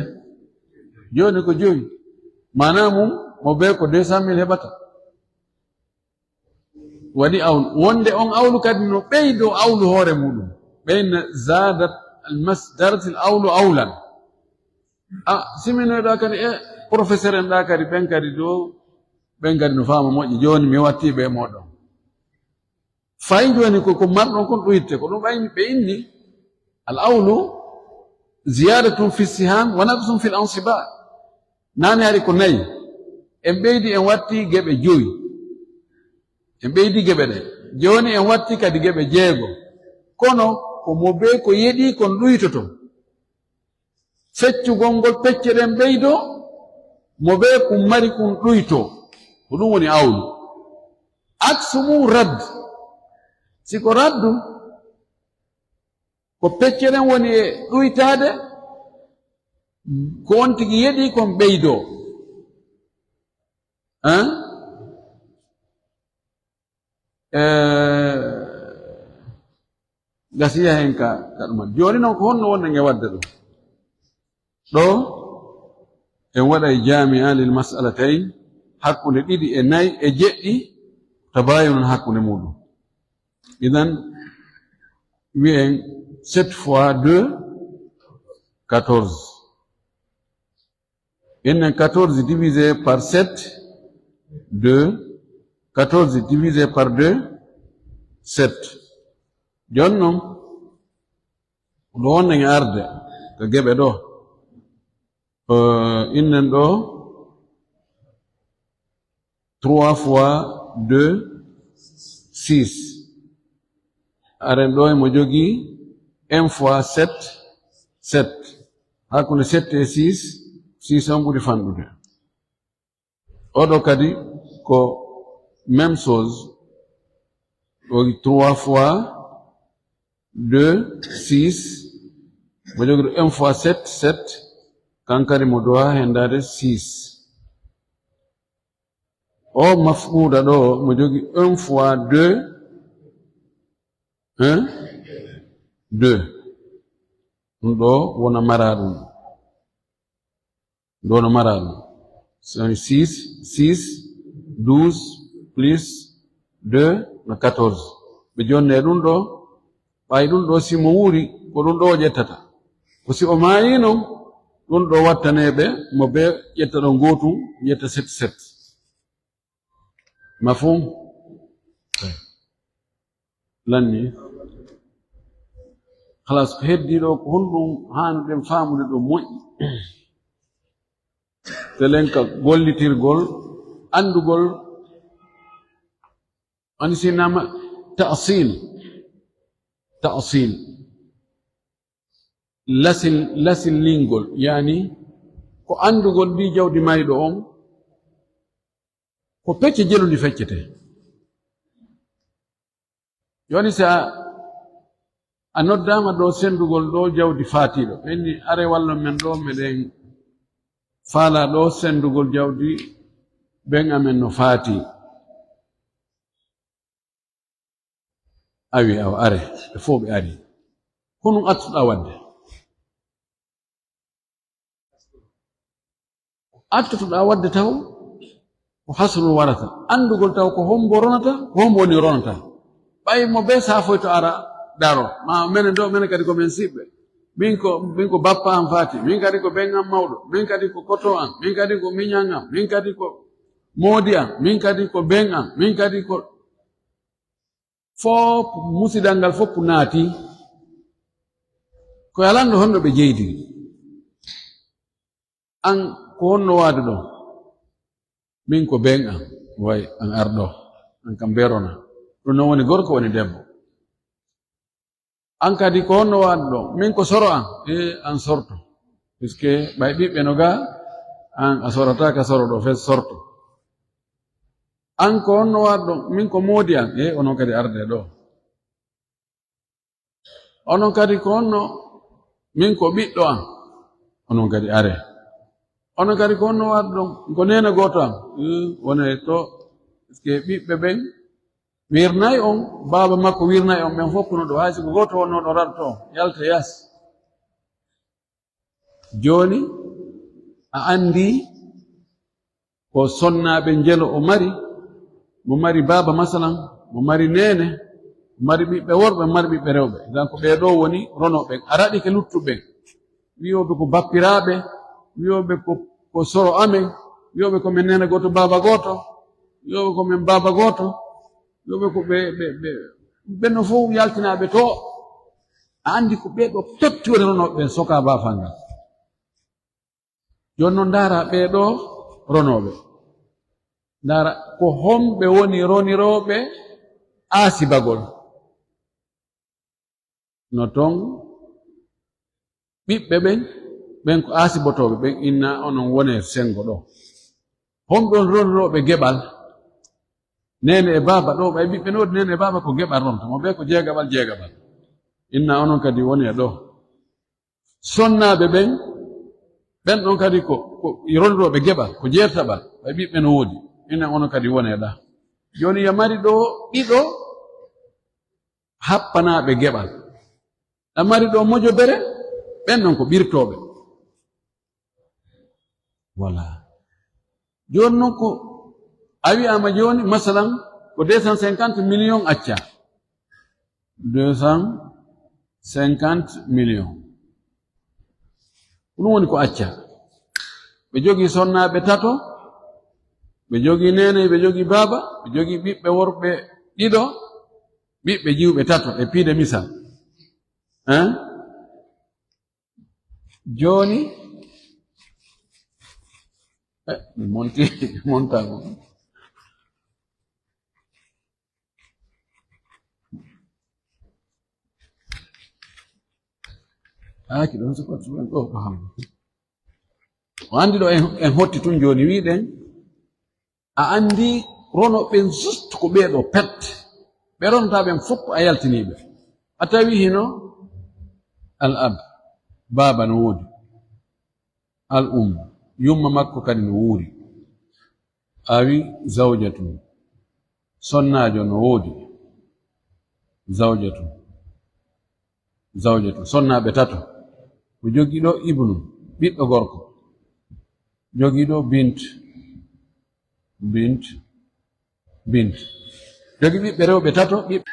Jooni ko joyi. Maanaa mum, mo ɓe ko deux cent mille heɓata. Waɗi awlu. Wonde on awlu kadi no ɓeydo awlu hoore muɗum. Ɓeyna zadat al masdarat al awlu awlan. Ah, siminoyɗa kadi e professeur en ɗa kadi, ɓen kadi do, ɓen kadi no faama moƴƴi. Jooni mi watti ɓe moɗon. Fay jooni ko, ko marɗon kon ɗoyitte, ko ɗum ɓay ɓe inni, al awlu ziyadatun fi siham wa naqsun fil ansiba. Nani hari ko nayi. En ɓeydi, en watti geɓe joyi. En ɓeydi geɓe ɗe. Jooni en watti kadi geɓe jeego. Kono ko mo bee ko yeɗi kon ɗuytoto. Feccugol ngol pecce ɗen ɓeydoo, mo bee kun mari kun ɗuytoo. Ko ɗum woni awlu. Aksu mum radd. Si ko raddu, ko pecce ɗen woni e ɗuytaade, ko on tigi yeɗi kon ɓeydoo. Hein? Eh, gasiya hen ka, ka ɗuma. Jooni noon ko honno wonde nge wadde ɗo? Ɗo en waɗay jami'a lil mas'alatayn, hakkunde ɗiɗi e nayi e jeɗɗi, tabayunun hakkunde muɗum. Idan wi'en sept fois deux, quatorze. Innen quatorze divisé par sept, deux. Quatorze divisé par deux, sept. Jooni noon, ɗo wonɗen e arde, ko geɓe ɗo. Euh, innen ɗo, trois fois deux, six. Aren ɗo emo jogii un fois sept, sept. Hakkunde sept e six, six on ɓuri fanɗude. Oɗo kadi ko même chose. Ɗo trois fois deux, six. Mo jogii un fois sept, sept. Kan kadi mo doha hendaade six. O mafquda ɗo mo jogii un fois deux, hein? Deux. Ɗum ɗo wona mara ɗum. Ɗum ɗo wona mara ɗum. So woni six, six, douze plus deux no quatorze. Ɓe jonne ɗum ɗo, ɓay ɗum ɗo si mo wuuri, ko ɗum ɗo o ƴettata. Ko si o maayi noon, ɗum ɗo wattaneeɓe mo be ƴetta ɗon gootum, ƴetta sept sept. Mafhum? Lanni. Halas, ko heddi ɗo ko honɗum haanuɗen faamude ɗo moƴƴi. Telen ka gollitirgol, anndugol, ani sinama ta'sil. Ta'sil. Lasil, lasillingol, yani ko anndugol ndi jawdi mayɗo on, ko pecce jelundi feccete. Jooni si a, a noddaama ɗo senndugol ɗo jawdi faatiiɗo, ɓe inni are wallo men ɗo, meɗen faala ɗo senndugol jawdi ben amen no faati. Awi, awa, are, ɓe fof ɓe ari. Ko ɗum attuɗaa waɗde? Ko attuɗaa waɗde taw, ko hasru warata. Anndugol taw ko hombo ronata, ko hombo woni ronata. Ɓay mo be saafoyto ara daro. Ma menen ɗo, menen kadi ko men siɓɓe. Min ko, min ko bappa am faati. Min kadi ko ben am mawɗo. Min kadi ko koto am. Min kadi ko miñan am. Min kadi ko moodi am. Min kadi ko ben am. Min kadi ko Fof, musidal ngal fof naati. Ko alanɗo honno ɓe jeydiri. An ko honno waadu ɗo? Min ko ben am, way an arɗo, an kam berona. Ɗum noon woni gorko woni debbo. An kadi ko honno waadu ɗo? Min ko soro am, e an sorto. Puisque ɓay ɓiɓɓe no ga, an a sorata ka soro ɗo, fes sorto. An ko honno waɗɗo? Min ko moodi an. E, onon kadi arde ɗo. Onon kadi ko honno? Min ko ɓiɗɗo an. Onon kadi are. Onon kadi ko honno waɗɗo? Ko neene gooto an. E, wone to, puisque ɓiɓɓe ɓen wirnay on, baaba makko wirnay on, ɓen fof kono ɗo, hay si ko gooto wonno ɗo raɗoto on, yalta yas. Jooni, a anndi ko sonnaaɓe njelo o mari, mo mari baaba masalan, mo mari neene, mo mari ɓiɓɓe worɓe, mo mari ɓiɓɓe rewɓe. Idan ko ɓee ɗoo woni ronooɓe. A raɗike luttuɓe. Wiyooɓe ko bappiraaɓe, wiyooɓe ko, ko soro amen, wiyooɓe ko men neene gooto, baaba gooto, wiyooɓe ko men baaba gooto, wiyooɓe ko ɓe, ɓe, ɓe, ɓe no fof yaltinaaɓe to. A anndi ko ɓee ɗoo totti woni ronooɓe ɓen, sokaa baafal ngal. Jooni noon, ndaara ɓee ɗoo ronooɓe. Ndara, ko homɓe woni ronirooɓe aasibagol? No ton ɓiɓɓe ɓen, ɓen ko aasibotooɓe ɓen, inna onon wone senngo ɗo. Homɓe woni ronirooɓe geɓal? Neene e baaba ɗo, ɓay ɓiɓɓe no woodi neene e baaba ko geɓal ronta, mo ɓe ko jeegaɓal, jeegaɓal. Inna onon kadi woni e ɗo. Sonnaaɓe ɓen, ɓen ɗon kadi ko, ko ronirooɓe geɓal, ko jeertaɓal, ɓay ɓiɓɓe no woodi. Inna onon kadi woni e ɗa. Jooni ya mari ɗo ɗiɗo, happanaaɓe geɓal. Ɗa mari ɗo mojobere, ɓen ɗon ko ɓirtooɓe. Voilà. Jooni non ko a wi'aama jooni, masalan, ko deux cent cinquante millions acca. Deux cent cinquante millions. Ko ɗum woni ko acca. Ɓe jogii sonnaaɓe tato, ɓe jogii neene, ɓe jogii baaba, ɓe jogii ɓiɓɓe worɓe ɗiɗo, ɓiɓɓe jiwɓe tato, e piide misal. Hein? Jooni, eh, mi monti, mi montaama. Haa ki ɗon sukot ɗo, ɗo, ɗo, han. O anndi ɗo en, en hotti tun jooni, wi'ɗen, a anndi rono ɓen just ko ɓee ɗo pet. Ɓe ronta ɓen fof a yaltiniiɓe. A tawi hino al ab, baaba no woodi. Al um, yumma makko kadi no wuuri. A wi zawjatun, sonnaajo no woodi. Zawjatun, zawjatun, sonnaaɓe tato. O jogii ɗo ibnu, ɓiɗɗo gorko. Jogii ɗo bint, bint, bint. Jogii ɓiɓɓe rewɓe tato, ɓiɓɓe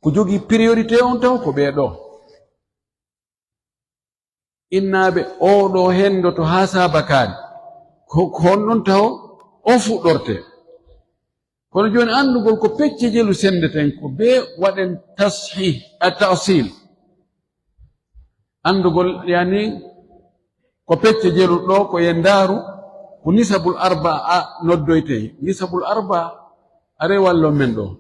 Ko jogii priorité on taw ko ɓee ɗoo. Innaaɓe, oo ɗoo henndoto haa saabakaani. Ko, ko honɗon taw on fuɗɗortee? Kono jooni anndugol ko pecce jelu senndeten, ko bee waɗen tashih, a ta'sil. Anndugol, yani, ko pecce jelu ɗoo, ko ye ndaaru, ko nisabul arba a noddoytee. Nisabul arba, are wallo men ɗoo.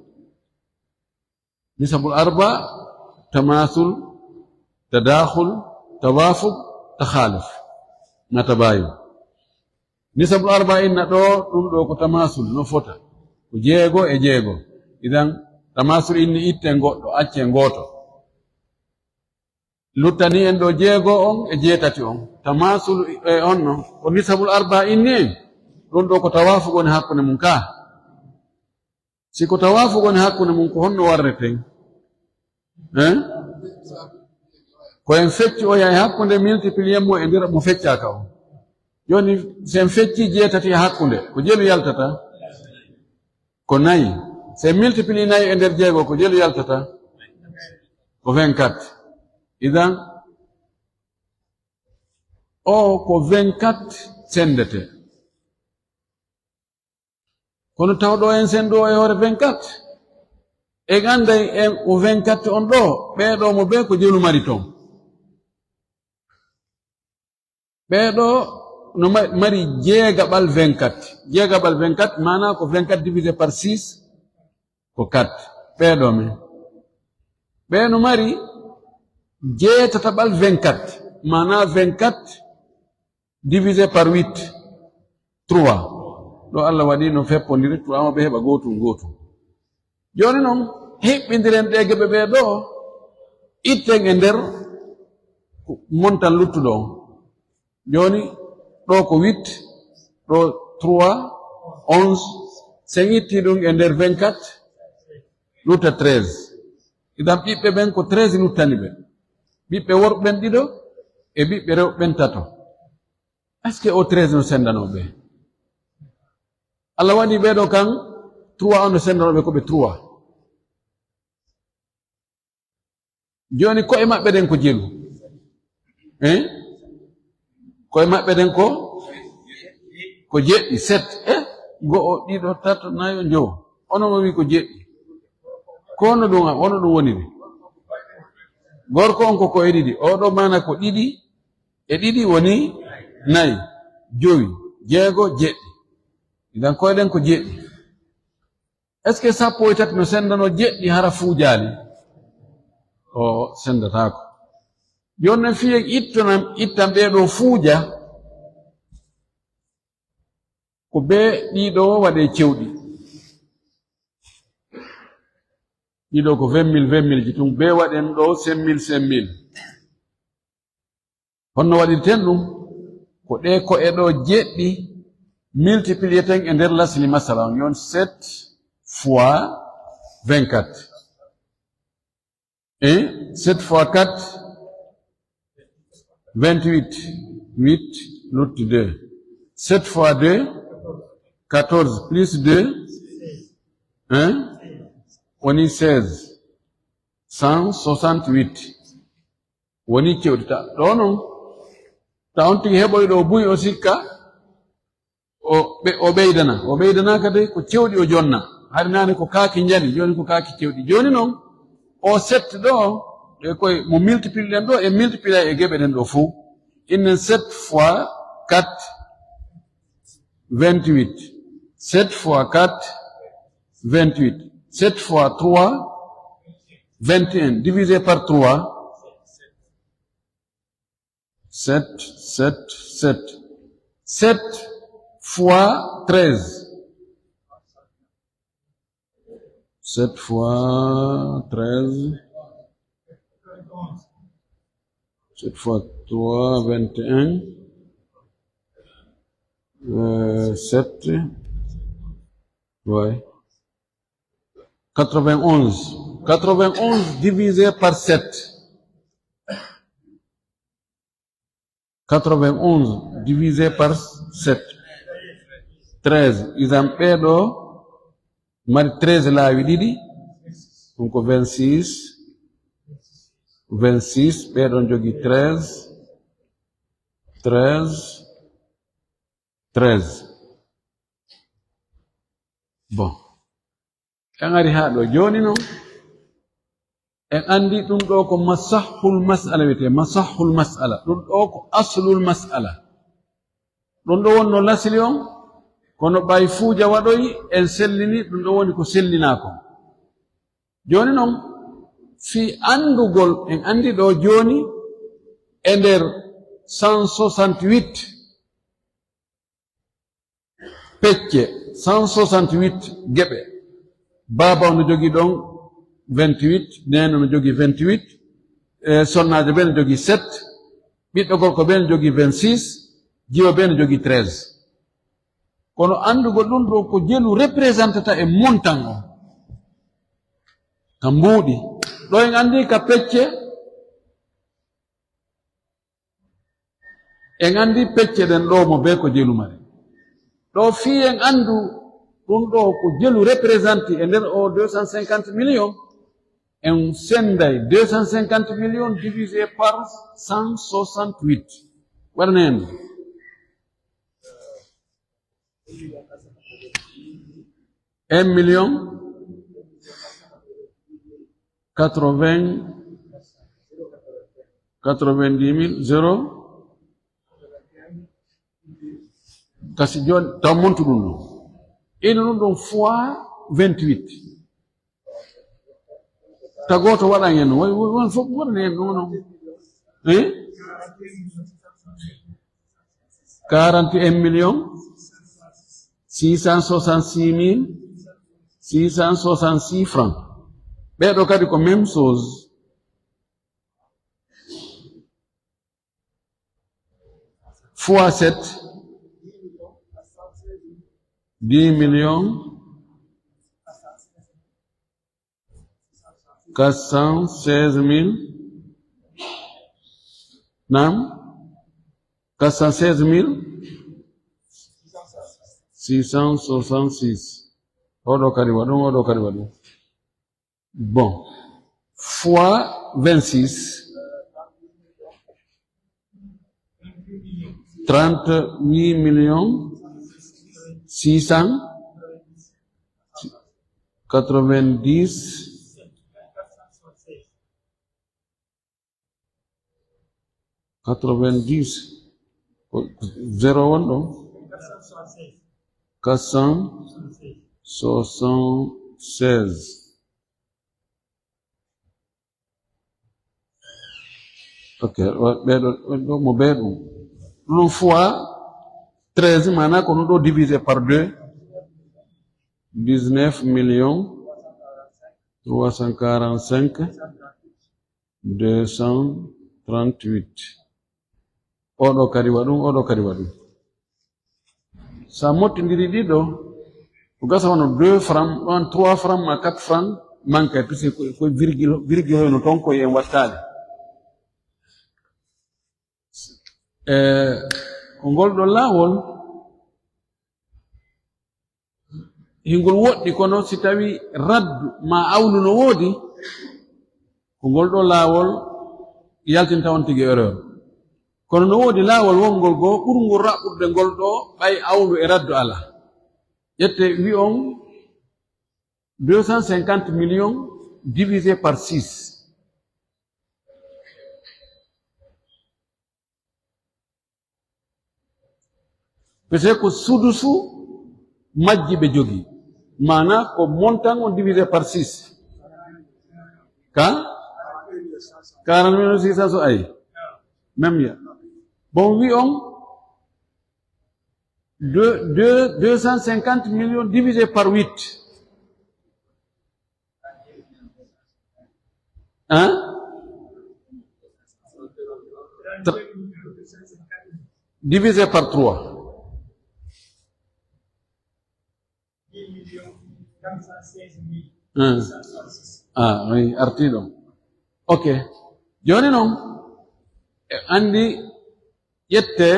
Nisabul arba, tamasul, tadakhul, tawafuq, takhaluf, na tabayun. Nisabul arba inna ɗoo, ɗum ɗoo ko tamasul, no fota. Ko jeego e jeego. Idan, tamasul inni itten goɗɗo, acce gooto. Luttani en ɗoo jeego on e jeetati on. Tamasul e on no, ko nisabul arba inni en. Ɗum ɗoo ko tawafuq woni hakkunde mum ka. Si ko tawafuq woni hakkunde mum, ko honno warreten? Hein? Ko en fecci o yahay hakkunde, multiplier mo e nder mo feccaka o. Jooni, si en fecci jeetati e hakkunde, ko jelu yaltata? Ko nayi. Si en multiplier nayi e nder jeego, ko jelu yaltata? Ko vingt-quatre. Idan, o ko vingt-quatre senndete. Kono taw ɗoo en senndu o e hoore vingt-quatre. En annday en o vingt-quatre on ɗoo, ɓee ɗoo mo bee ko jelu mari toon. Ɓee ɗoo no ma-, mari jeegaɓal vingt-quatre. Jeegaɓal vingt-quatre, maanaa ko vingt-quatre divisé par six, ko quatre. Ɓee ɗoo men. Ɓee no mari jeetataɓal vingt-quatre, maanaa vingt-quatre divisé par huit, trois. Ɗo Allah waɗi no feppondiri, trois mo ɓe heɓa gootum gootum. Jooni non, hiɓɓindiren ɗee geɓe ɓee ɗoo, itten e nder montan luttuɗo on. Jooni, ɗoo ko huit, ɗoo trois, onze, si en itti ɗum e nder vingt-quatre, lutta treize. Idan ɓiɓɓe ɓen ko treize luttani ɓe. Ɓiɓɓe worɓe ɓen ɗiɗo e ɓiɓɓe rewɓe ɓen tato. Est-ce que o treize no sendano ɓe? Allah waɗi ɓee ɗoo kan Trois on no sendanoɓe ko ɓe trois. Joni ko'e maɓɓe ɗen ko jelu. Hein? Ko'e maɓɓe ɗen ko, ko jeɗɗi, sept. Eh? Go'o, ɗiɗo, tato, nayo, njowo. Ono mo wi ko jeɗɗi. Ko ono ɗum, ono ɗum woniri. Gorko on ko ko'e ɗiɗi. Oɗo mana ko ɗiɗi. E ɗiɗi woni nayi, jowi, jeego, jeɗɗi. Idan ko'e ɗen ko jeɗɗi. Est-ce que sappo e tati no sendano jeɗɗi hara fuujaali? O sendataako. Jooni non fii en ittonan, ittan ɓee ɗoo fuuja, ko bee ɗii ɗoo waɗee cewɗi. Ɗii ɗoo ko vingt mille, vingt mille ji tun, bee waɗen ɗoo cinq mille, cinq mille. Honno waɗirten ɗum? Ko ɗee ko'e ɗoo jeɗɗi multiplier ten e nder lasli masala on, yon sept fois vingt-quatre. Hein? Sept fois quatre, vingt-huit. Huit, lutti deux. Sept fois deux, quatorze, plus deux, hein? Woni seize. Cent soixante-huit. Woni cewɗi ta. Ɗoo non, ta on tigi heɓoyɗo o buy o sikka, o ɓe-, o ɓeydana. O ɓeydana kadi ko cewɗi o jonna. Hari naane ko kaaki njani, jooni ko kaaki cewɗi. Jooni non, o sept ɗoo, ɗe koye mo multiplier ɗen ɗoo, e multiplier e geɓe ɗen ɗoo fow. Innen sept fois quatre, vingt-huit. Sept fois quatre, vingt-huit. Sept fois trois, vingt et un. Divisé par trois. Sept, sept, sept. Sept fois treize. Sept fois treize. Sept fois trois, vingt et un. Euh, sept. Ouais. Quatre-vingt-onze. Quatre-vingt-onze divisé par sept. Quatre-vingt-onze divisé par sept. Treize. Idan ɓee ɗoo mari treize laawi ɗiɗi. Ɗum ko vingt-six. Vingt-six. Ɓee ɗoo jogii treize. Treize. Treize. Bon. En ari haa ɗoo. Jooni non, en anndi ɗum ɗoo ko masahul mas'ala wiyetee, masahul mas'ala. Ɗum ɗoo ko aslul mas'ala. Ɗum ɗoo wonno lasli on, kono ɓay fuuja waɗoyi, en sellini, ɗum ɗoo woni ko sellinaa kon. Jooni non, fii anndugol, en anndi ɗoo jooni, e nder cent soixante-huit, pecce, cent soixante-huit geɓe. Baaba on no jogii ɗon vingt-huit, neene no jogii vingt-huit, e sonnaajo ɓe no jogii sept, ɓiɗɗo gorko ɓe no jogii vingt-six, jiwo ɓe no jogii treize. Kono anndugol ɗum ɗoo ko jelu représentata e montant on. Ka mbuuɗi. Ɗoo en anndi ka pecce, en anndi pecce ɗen ɗoo mo bee ko jelu mari. Ɗoo fii en anndu ɗum ɗoo ko jelu représenté e nder o deux cent cinquante millions, en sennday deux cent cinquante millions divisé par cent soixante-huit. Waɗane en. Un million quatre-vingts, quatre-vingt-dix mille, zéro. Kasi jooni, taw montu ɗum ɗum. Ina ɗum ɗum fois vingt-huit. Ta gooto waɗan en, won, won, won fof waɗan en ɗum, non. Hein? Quarante et un millions six cent soixante-six mille six cent soixante-six francs. Ɓeeɗo kadi ko même chose. Fois sept, dix millions quatre cent seize mille, naam, quatre cent seize mille six cent soixante-six. Oɗo kadi waɗum, oɗo kadi waɗum. Bon. Fois vingt-six. Trente-huit millions six cent quatre-vingt-dix. Quatre-vingt-dix. Ko zéro won ɗon. Quatre cent soixante-seize. Ok, ɓeɗo ɗo mo ɓe ɗum. Ɗum fois treize, maanaam ko ɗum ɗo divisé par deux. Dix-neuf millions trois cent quarante-cinq deux cent trente-huit. Oɗo kadi waɗum, oɗo kadi waɗum. Sa mottindiri ɗiɗo, ko gasa wano deux francs, ɗon trois francs ma quatre francs manque, puisque ko, ko virgule, virgule hoyno toon ko en wattaade. E, ko ngol ɗo laawol, hingol woɗɗi, kono si tawi raddu ma awlu no woodi, ko ngol ɗo laawol yaltinta on tigi erreur. Kono no woodi laawol wongol goo ɓurngol raɓɓude ngol ɗo ɓay awlu e raddu alaa. Ƴette wi'on deux cent cinquante millions divisé par six. Parce que ko sudusu majji ɓe jogii. Maana ko montant on divisé par six. Ka? Quarante millions six cents so ayi. Même ya. Bon, wi on deux, deux, deux cent cinquante millions divisé par huit. Hein? Tr-, divisé par trois. Hein. Ah, oui, arti ɗon. Ok. Jooni noon, e, anndi ƴette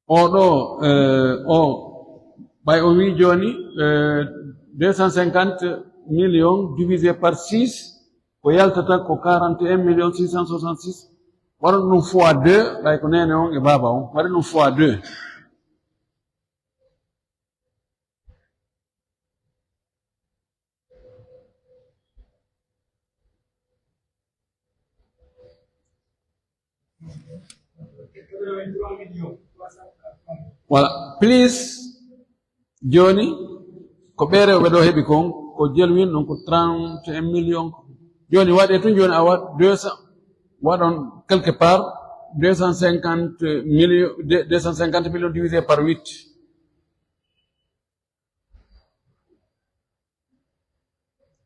o ɗo, eh, o, ɓay o wii jooni, eh, deux cent cinquante millions divisé par six, ko yaltata ko quarante et un millions six cent soixante-six. Waɗon ɗum fois deux, ɓay ko neene on e baaba on. Waɗi ɗum fois deux. Voilà, plus jooni ko ɓe rewɓe ɗo heɓi kon, ko Jelwin ɗon ko trente et un millions. Jooni waɗe tun jooni a waɗ deux cents, waɗon quelque part deux cent cinquante millions, deux cent cinquante millions divisé par huit.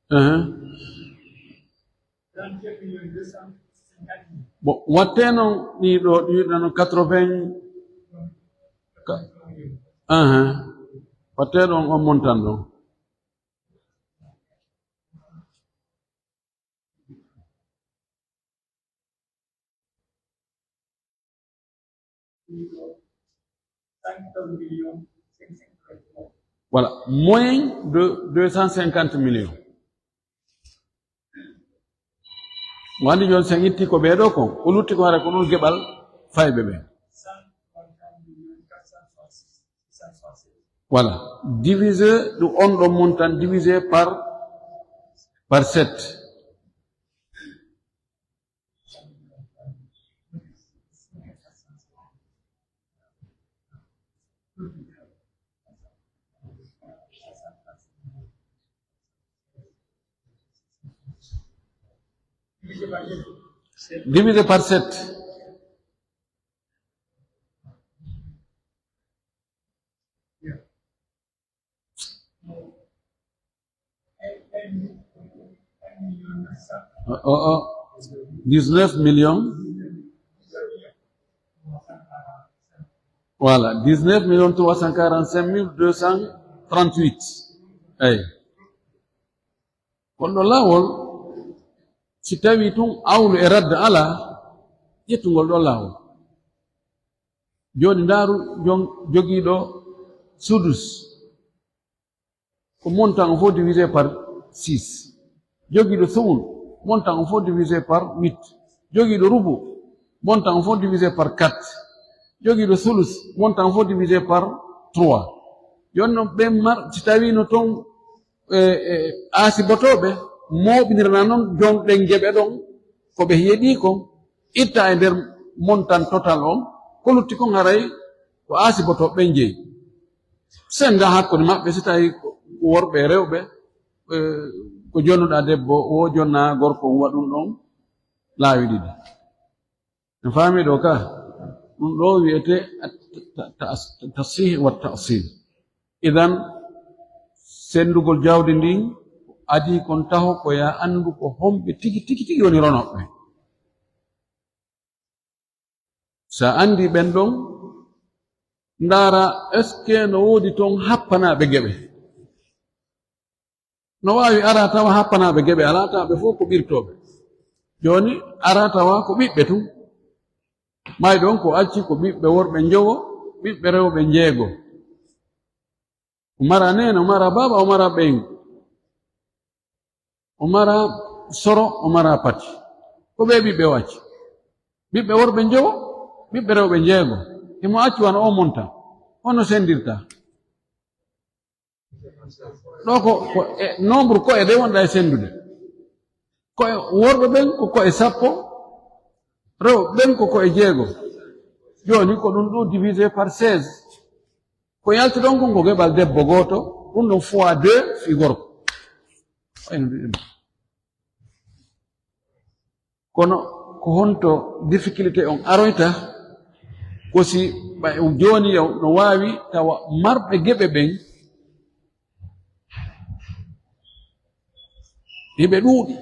Ahan. Bon, wattee noon ɗii ɗo, ɗii ɗo no quatre-vingts. Ka-, ahan. Wattee ɗoon on montant ɗoon. Voilà, moins de deux cent cinquante millions. Mo anndi jooni, so en itti ko ɓee ɗoo kon, ko lutti ko hara ko ɗum geɓal fayɓe ɓen. Voilà. Divisé ɗum on ɗon montant divisé par, par sept. Divisé par sept. Oh, oh, oh. Dix-neuf millions. Voilà, dix-neuf millions trois cent quarante-cinq mille deux cent trente-huit. Eyi. Ngol ɗoo laawol, si tawii tun awlu e radda alaa, ƴettu ngol ɗoo laawol. Jooni ndaaru jon-, jogiiɗo sudus. Ko montant o fof divisé par six. Jogiiɗo sumun, montant o fof divisé par huit. Jogiiɗo rubu, montant o fof divisé par quatre. Jogiiɗo sulus, montant o fof divisé par trois. Jooni noon, ɓen mar, si tawii no toon, e, e, aasibotooɓe mooɓindirana noon joom ɗen geɓe ɗon, ko ɓe yeɗii kon, itta e nder montant total on, ko lutti kon haray ko aasibotooɓe ɓen jeyi. Sennda hakkunde maɓɓe, si tawii ko worɓe e rewɓe, e, ko jonnuɗaa debbo, o jonnaa gorko, on waɗun ɗon laawi ɗiɗi. En faami ɗo ka? Ɗum ɗo wiyetee at-, ta-, ta-, tasih wa ta'sil. Idan, senndugol jawdi ndin adii kon taho ko yo a anndu ko homɓe tigi, tigi, tigi woni ronooɓe. So a anndii ɓen ɗon, ndaara, est-ce que no woodi toon happanaaɓe geɓe? No waawi ara tawa happanaaɓe geɓe alaa, tawa ɓe fof ko ɓirtooɓe. Jooni, ara tawa ko ɓiɓɓe tun. Mayɗo on ko acci ko ɓiɓɓe worɓe njowo, ɓiɓɓe rewɓe njeego. O mara neene, o mara baaba, o mara ɓeyngu. O mara soro, o mara pati. Ko ɓe ɓiɓɓe o acci. Ɓiɓɓe worɓe njowo, ɓiɓɓe rewɓe njeego. Himo acci wano o monta. Hono senndirta? Ɗo ko, ko e nombre ko e ɗe wonɗa e senndude. Ko e worɓe ɓen ko, ko e sappo, rewɓe ɓen ko, ko e jeego. Jooni ko ɗum ɗo divisé par seize. Ko yalti ɗon kon ko geɓal debbo gooto, ɗum ɗon fois deux fii gorko. Ayno ɗum. Kono ko honto difficulté on aroyta? Ko si ɓay jooni yaw no waawi tawa marɓe geɓe ɓen hiɓe ɗuuɗi.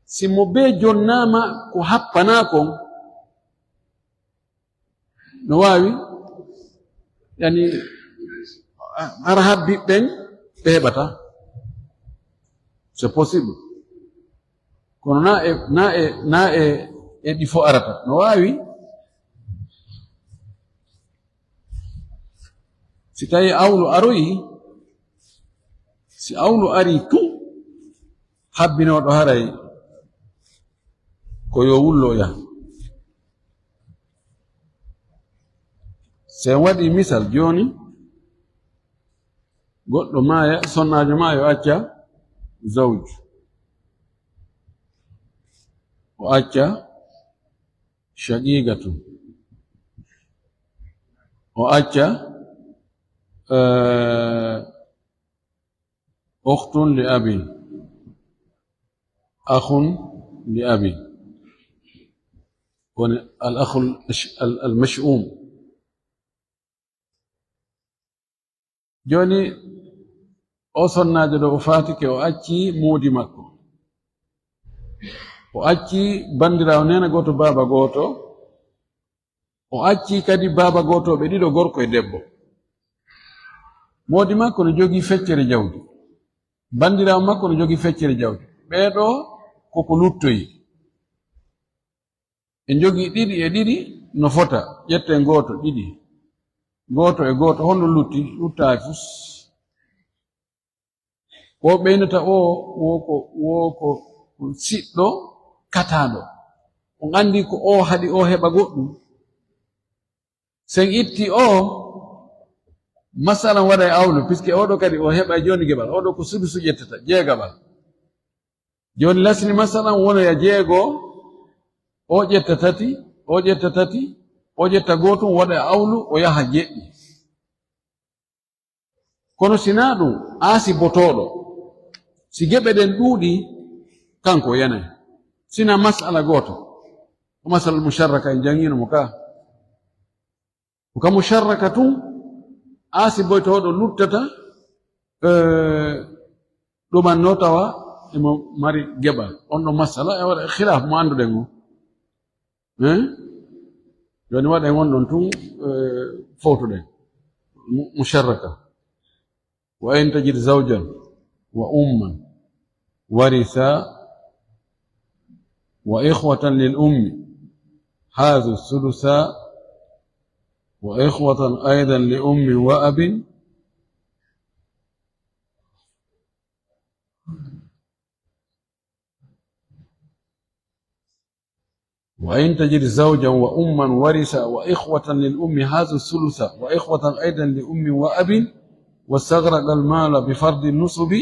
Si mo bee jonnaama ko happanaa kon, no waawi, yani, hara habbi ɓen ɓe heɓata. C'est possible. Kono na e, na e, na e, e ɗi fo arata. No waawi. Si tawi awlu aroyi, si awlu ari tun, habbinooɗo haray ko yo wullo yaha. Si en waɗi misal jooni, goɗɗo maaya, sonnaajo maa yo acca zawju, o acca shaqiqatu, o acca, eh, ukhtun li abi, akhun li abi, woni al akhul, al, al mash'um. Jooni, o sonnaajo ɗo, o faatike, o acci moodi makko. O acci banndiraawo neene gooto, baaba gooto. O acci kadi baaba gooto, ɓe ɗiɗo, gorko e debbo. Moodi makko no jogii feccere jawdi. Banndiraawo makko no jogii feccere jawdi. Ɓee ɗo koko luttoyi. Ɓe njogii ɗiɗi e ɗiɗi no fota. Ƴetten gooto, ɗiɗi. Gooto e gooto, honno lutti? Luttaaki fus. Ko ɓeynata o, wo ko, wo ko siɗɗo kataaɗo. On anndi ko o haɗi o heɓa goɗɗum. Sen itti o, masalan waɗa e awlu, puisque oɗo kadi o heɓa jooni geɓal. Oɗo ko sudusu ƴettata, jeegaɓal. Jooni lasli, masalan, wonoya jeego, o ƴetta tati, o ƴetta tati, o ƴetta gootum, waɗa e awlu, o yaha jeɗɗi. Kono si naa ɗum, aasibotooɗo, si geɓe ɗen ɗuuɗi, kanko o yanay. Si naa masala gooto, ko masala musharraka, en janngino mo ka. Ko ka musharraka tun, aasibotooɗo luttata, eh, ɗumanno tawa emo mari geɓal. On ɗon masala e waɗa khilaaf mo annduɗen on. Eh? Jooni waɗen on ɗon tun, eh, fowtuɗen. Mu-, musharraka. وإن تجد زوجا وأما ورثا وإخوة للأم حازوا الثلث وإخوة أيضا لأم وأب وإن تجد زوجا وأما ورث وإخوة للأم هذا الثلث وإخوة أيضا لأم وأب واستغرق المال بفرض النصب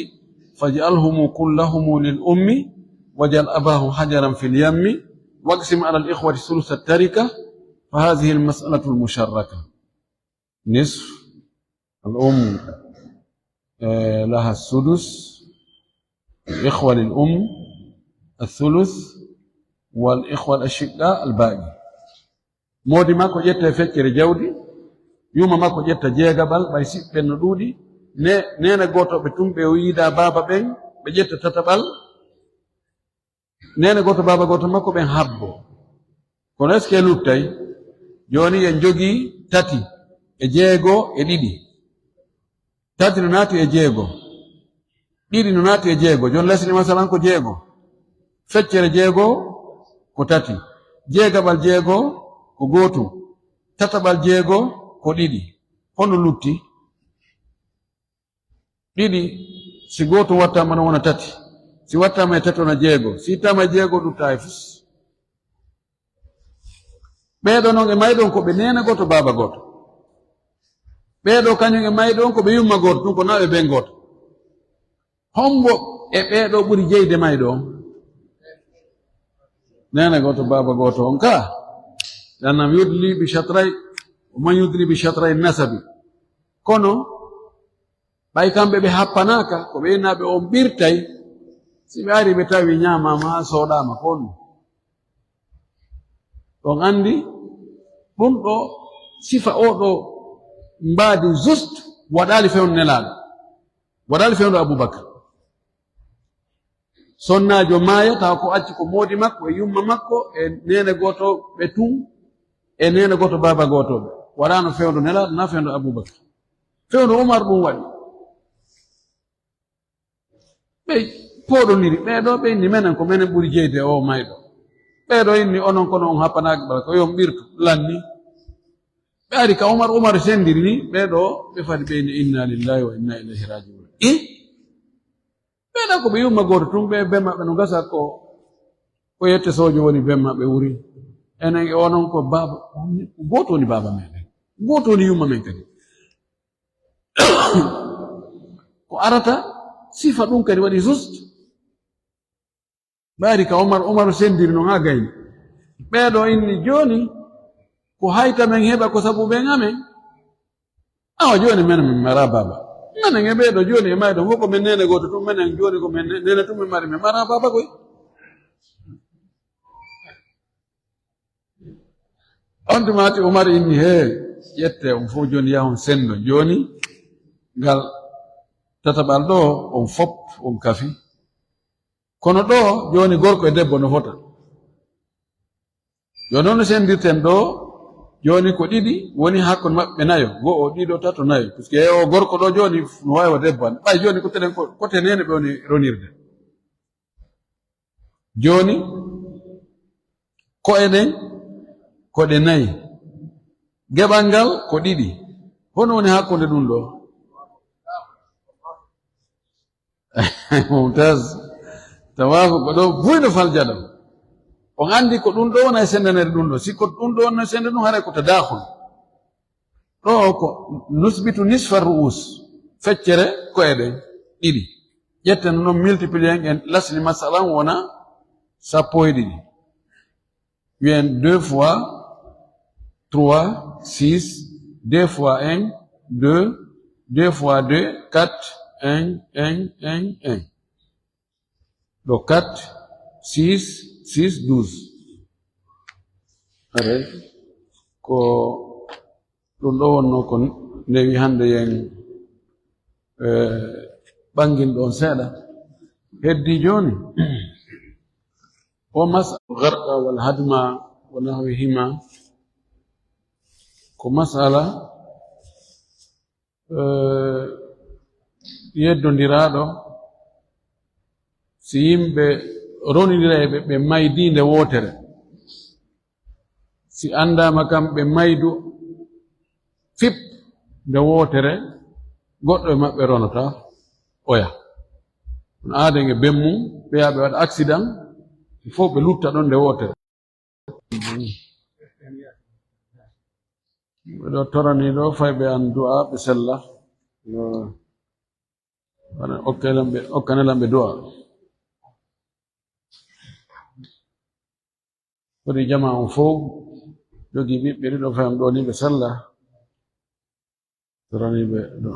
فاجعلهم كلهم للأم واجعل أباه حجرا في اليم واقسم على الإخوة ثلث التركة فهذه المسألة المشركة. نصف الأم، آه، لها السدس، الإخوة للأم الثلث، والإخوة الأشقاء الباقي. Moodi makko ƴetta e feccere jawdi, yumma makko ƴetta jeegaɓal, ɓay siɓɓe no ɗuuɗi, ne-, neene gooto ɓe tun ɓe o yiida baaba ɓen, ɓe ƴetta tataɓal, neene gooto, baaba gooto makko ɓen habbo. Kono est-ce que luttay? Jooni en jogii tati e jeego e ɗiɗi. Tati no naati e jeego. Ɗiɗi no naati e jeego. Jooni lesdi masalan ko jeego. Feccere jeego ko tati. Jeegaɓal jeego ko gootum. Tataɓal jeego ko ɗiɗi. Hono lutti? Ɗiɗi, si gootum wattaama no wona tati. Si wattaama e tati wona jeego. Si ittaama e jeego lutta e fus. Ɓee ɗoo non e may ɗon ko ɓe neene gooto, baaba gooto. Ɓee ɗoo kañum e may ɗon ko ɓe yumma gooto, ɗum ko nawɓe ben gooto. Hombo e ɓee ɗoo ɓuri jeyde may ɗoo? Neene gooto, baaba gooto on ka. Jahannam yudli bi shatray, wa man yudli bi shatray nasabi. Kono, ɓay kamɓe ɓe happanaaka, ko ɓe innaaɓe on ɓirtay, si ɓe ari ɓe tawi ñaamaama, soɗaama ko on. On anndi, ɗum ɗoo, sifa oo ɗoo mbaadi juste, waɗaali fewndo Nelaaɗo. Waɗaali fewndo Abubakar. Sonnaajo maaya, tawa ko acci ko moodi makko e yumma makko e neene gooto ɓe tun, e neene gooto baaba gooto ɓe. Waɗaano fewndo Nelaaɗo, na fewndo Abubakar. Fewndo Umar ɗum waɗi. Ɓe pooɗoniri, ɓee ɗoo ɓe inni menen ko menen ɓuri jeyde oo mayɗo. Ɓee ɗoo inni onon kono on happanaaki bala ko yo on ɓirtu, lanni. Ɓe ari ka Umar, Umar sendiri ni, ɓee ɗoo ɓe fadi ɓe inni inna lillahi wa inna ilayhi raji'un. I? Ɓee ɗoo ko ɓe yumma gooto tun, ɓe ben maɓɓe no gasa ko, ko yette soojo woni ben maɓɓe wuri. Enen e onon ko baaba, gooto woni baaba meɗen. Gooto woni yumma men kadi. Ko arata sifa ɗum kadi waɗi juste. Ɓaari ka Omar, Omar sendiri non haa gayni. Ɓee ɗoo inni jooni ko hayta men heɓa ko sabu ɓen amen. Awa jooni menen min mara baaba. Menen e ɓee ɗoo jooni e mayɗo fof ko men neene gooto tun, menen jooni ko men ne-, neene tun min mari, min mara baaba koy. On tuma ti Umar inni, "Hee, ƴette on fof jooni, yahon senndo jooni, ngal tataɓal ɗoo, on fop on kafi. Kono ɗoo, jooni gorko e debbo no fota. Jooni noon no senndirten ɗoo, jooni ko ɗiɗi woni hakkunde maɓɓe nayo, go'o, ɗiɗo, tato, nayo. Puisque o gorko ɗoo jooni no waawi wa debbo an. Ɓay jooni ko tenen ko, ko tenene ɓe woni ronirde." Jooni, ko'e ɗen ko ɗe nayi. Geɓal ngal ko ɗiɗi. Hono woni hakkunde ɗum ɗoo? Mumtaz. Tawafuq ko ɗoo buy no faljaɗo. On anndi ko ɗum ɗoo wona e senndanere ɗum ɗoo. Si ko ɗum ɗoo wona e sennde ɗum, haray ko tadaakhul. Ɗoo ko nusbitu nisfa ru'us, feccere ko'e ɗen ɗiɗi. Ƴetten non, multiplier en, en lasli masalan wona sappo e ɗiɗi. Wiyen deux fois trois, six, deux fois un, deux, deux fois deux, quatre, un, un, un, un. Ɗo quatre, six, six, douze. Are, ko ɗum ɗo wonno ko newi hannde yen, eh, ɓangin ɗon seeɗa. Heddi jooni, o mas-, gharqa wal hadma wa nahwihima, ko masala eh, yeddondiraaɗo, si yimɓe ronindira e ɓe, ɓe maydi nde wootere, si anndaama kam ɓe maydu fip nde wootere, goɗɗo e maɓɓe ronata oya. Kono aaden e ben mum, ɓe yaa ɓe waɗa accident, il faut ɓe lutta ɗon nde wootere. Ɓe ɗo torani ɗo fayɓe an du'a ɓe sella. Yo, wona okkane lan ɓe, okkane lan ɓe du'a. Foti jama on fow jogii ɓiɓɓe ɗiɗo fayam ɗo ni ɓe sella. Torani ɓe ɗo.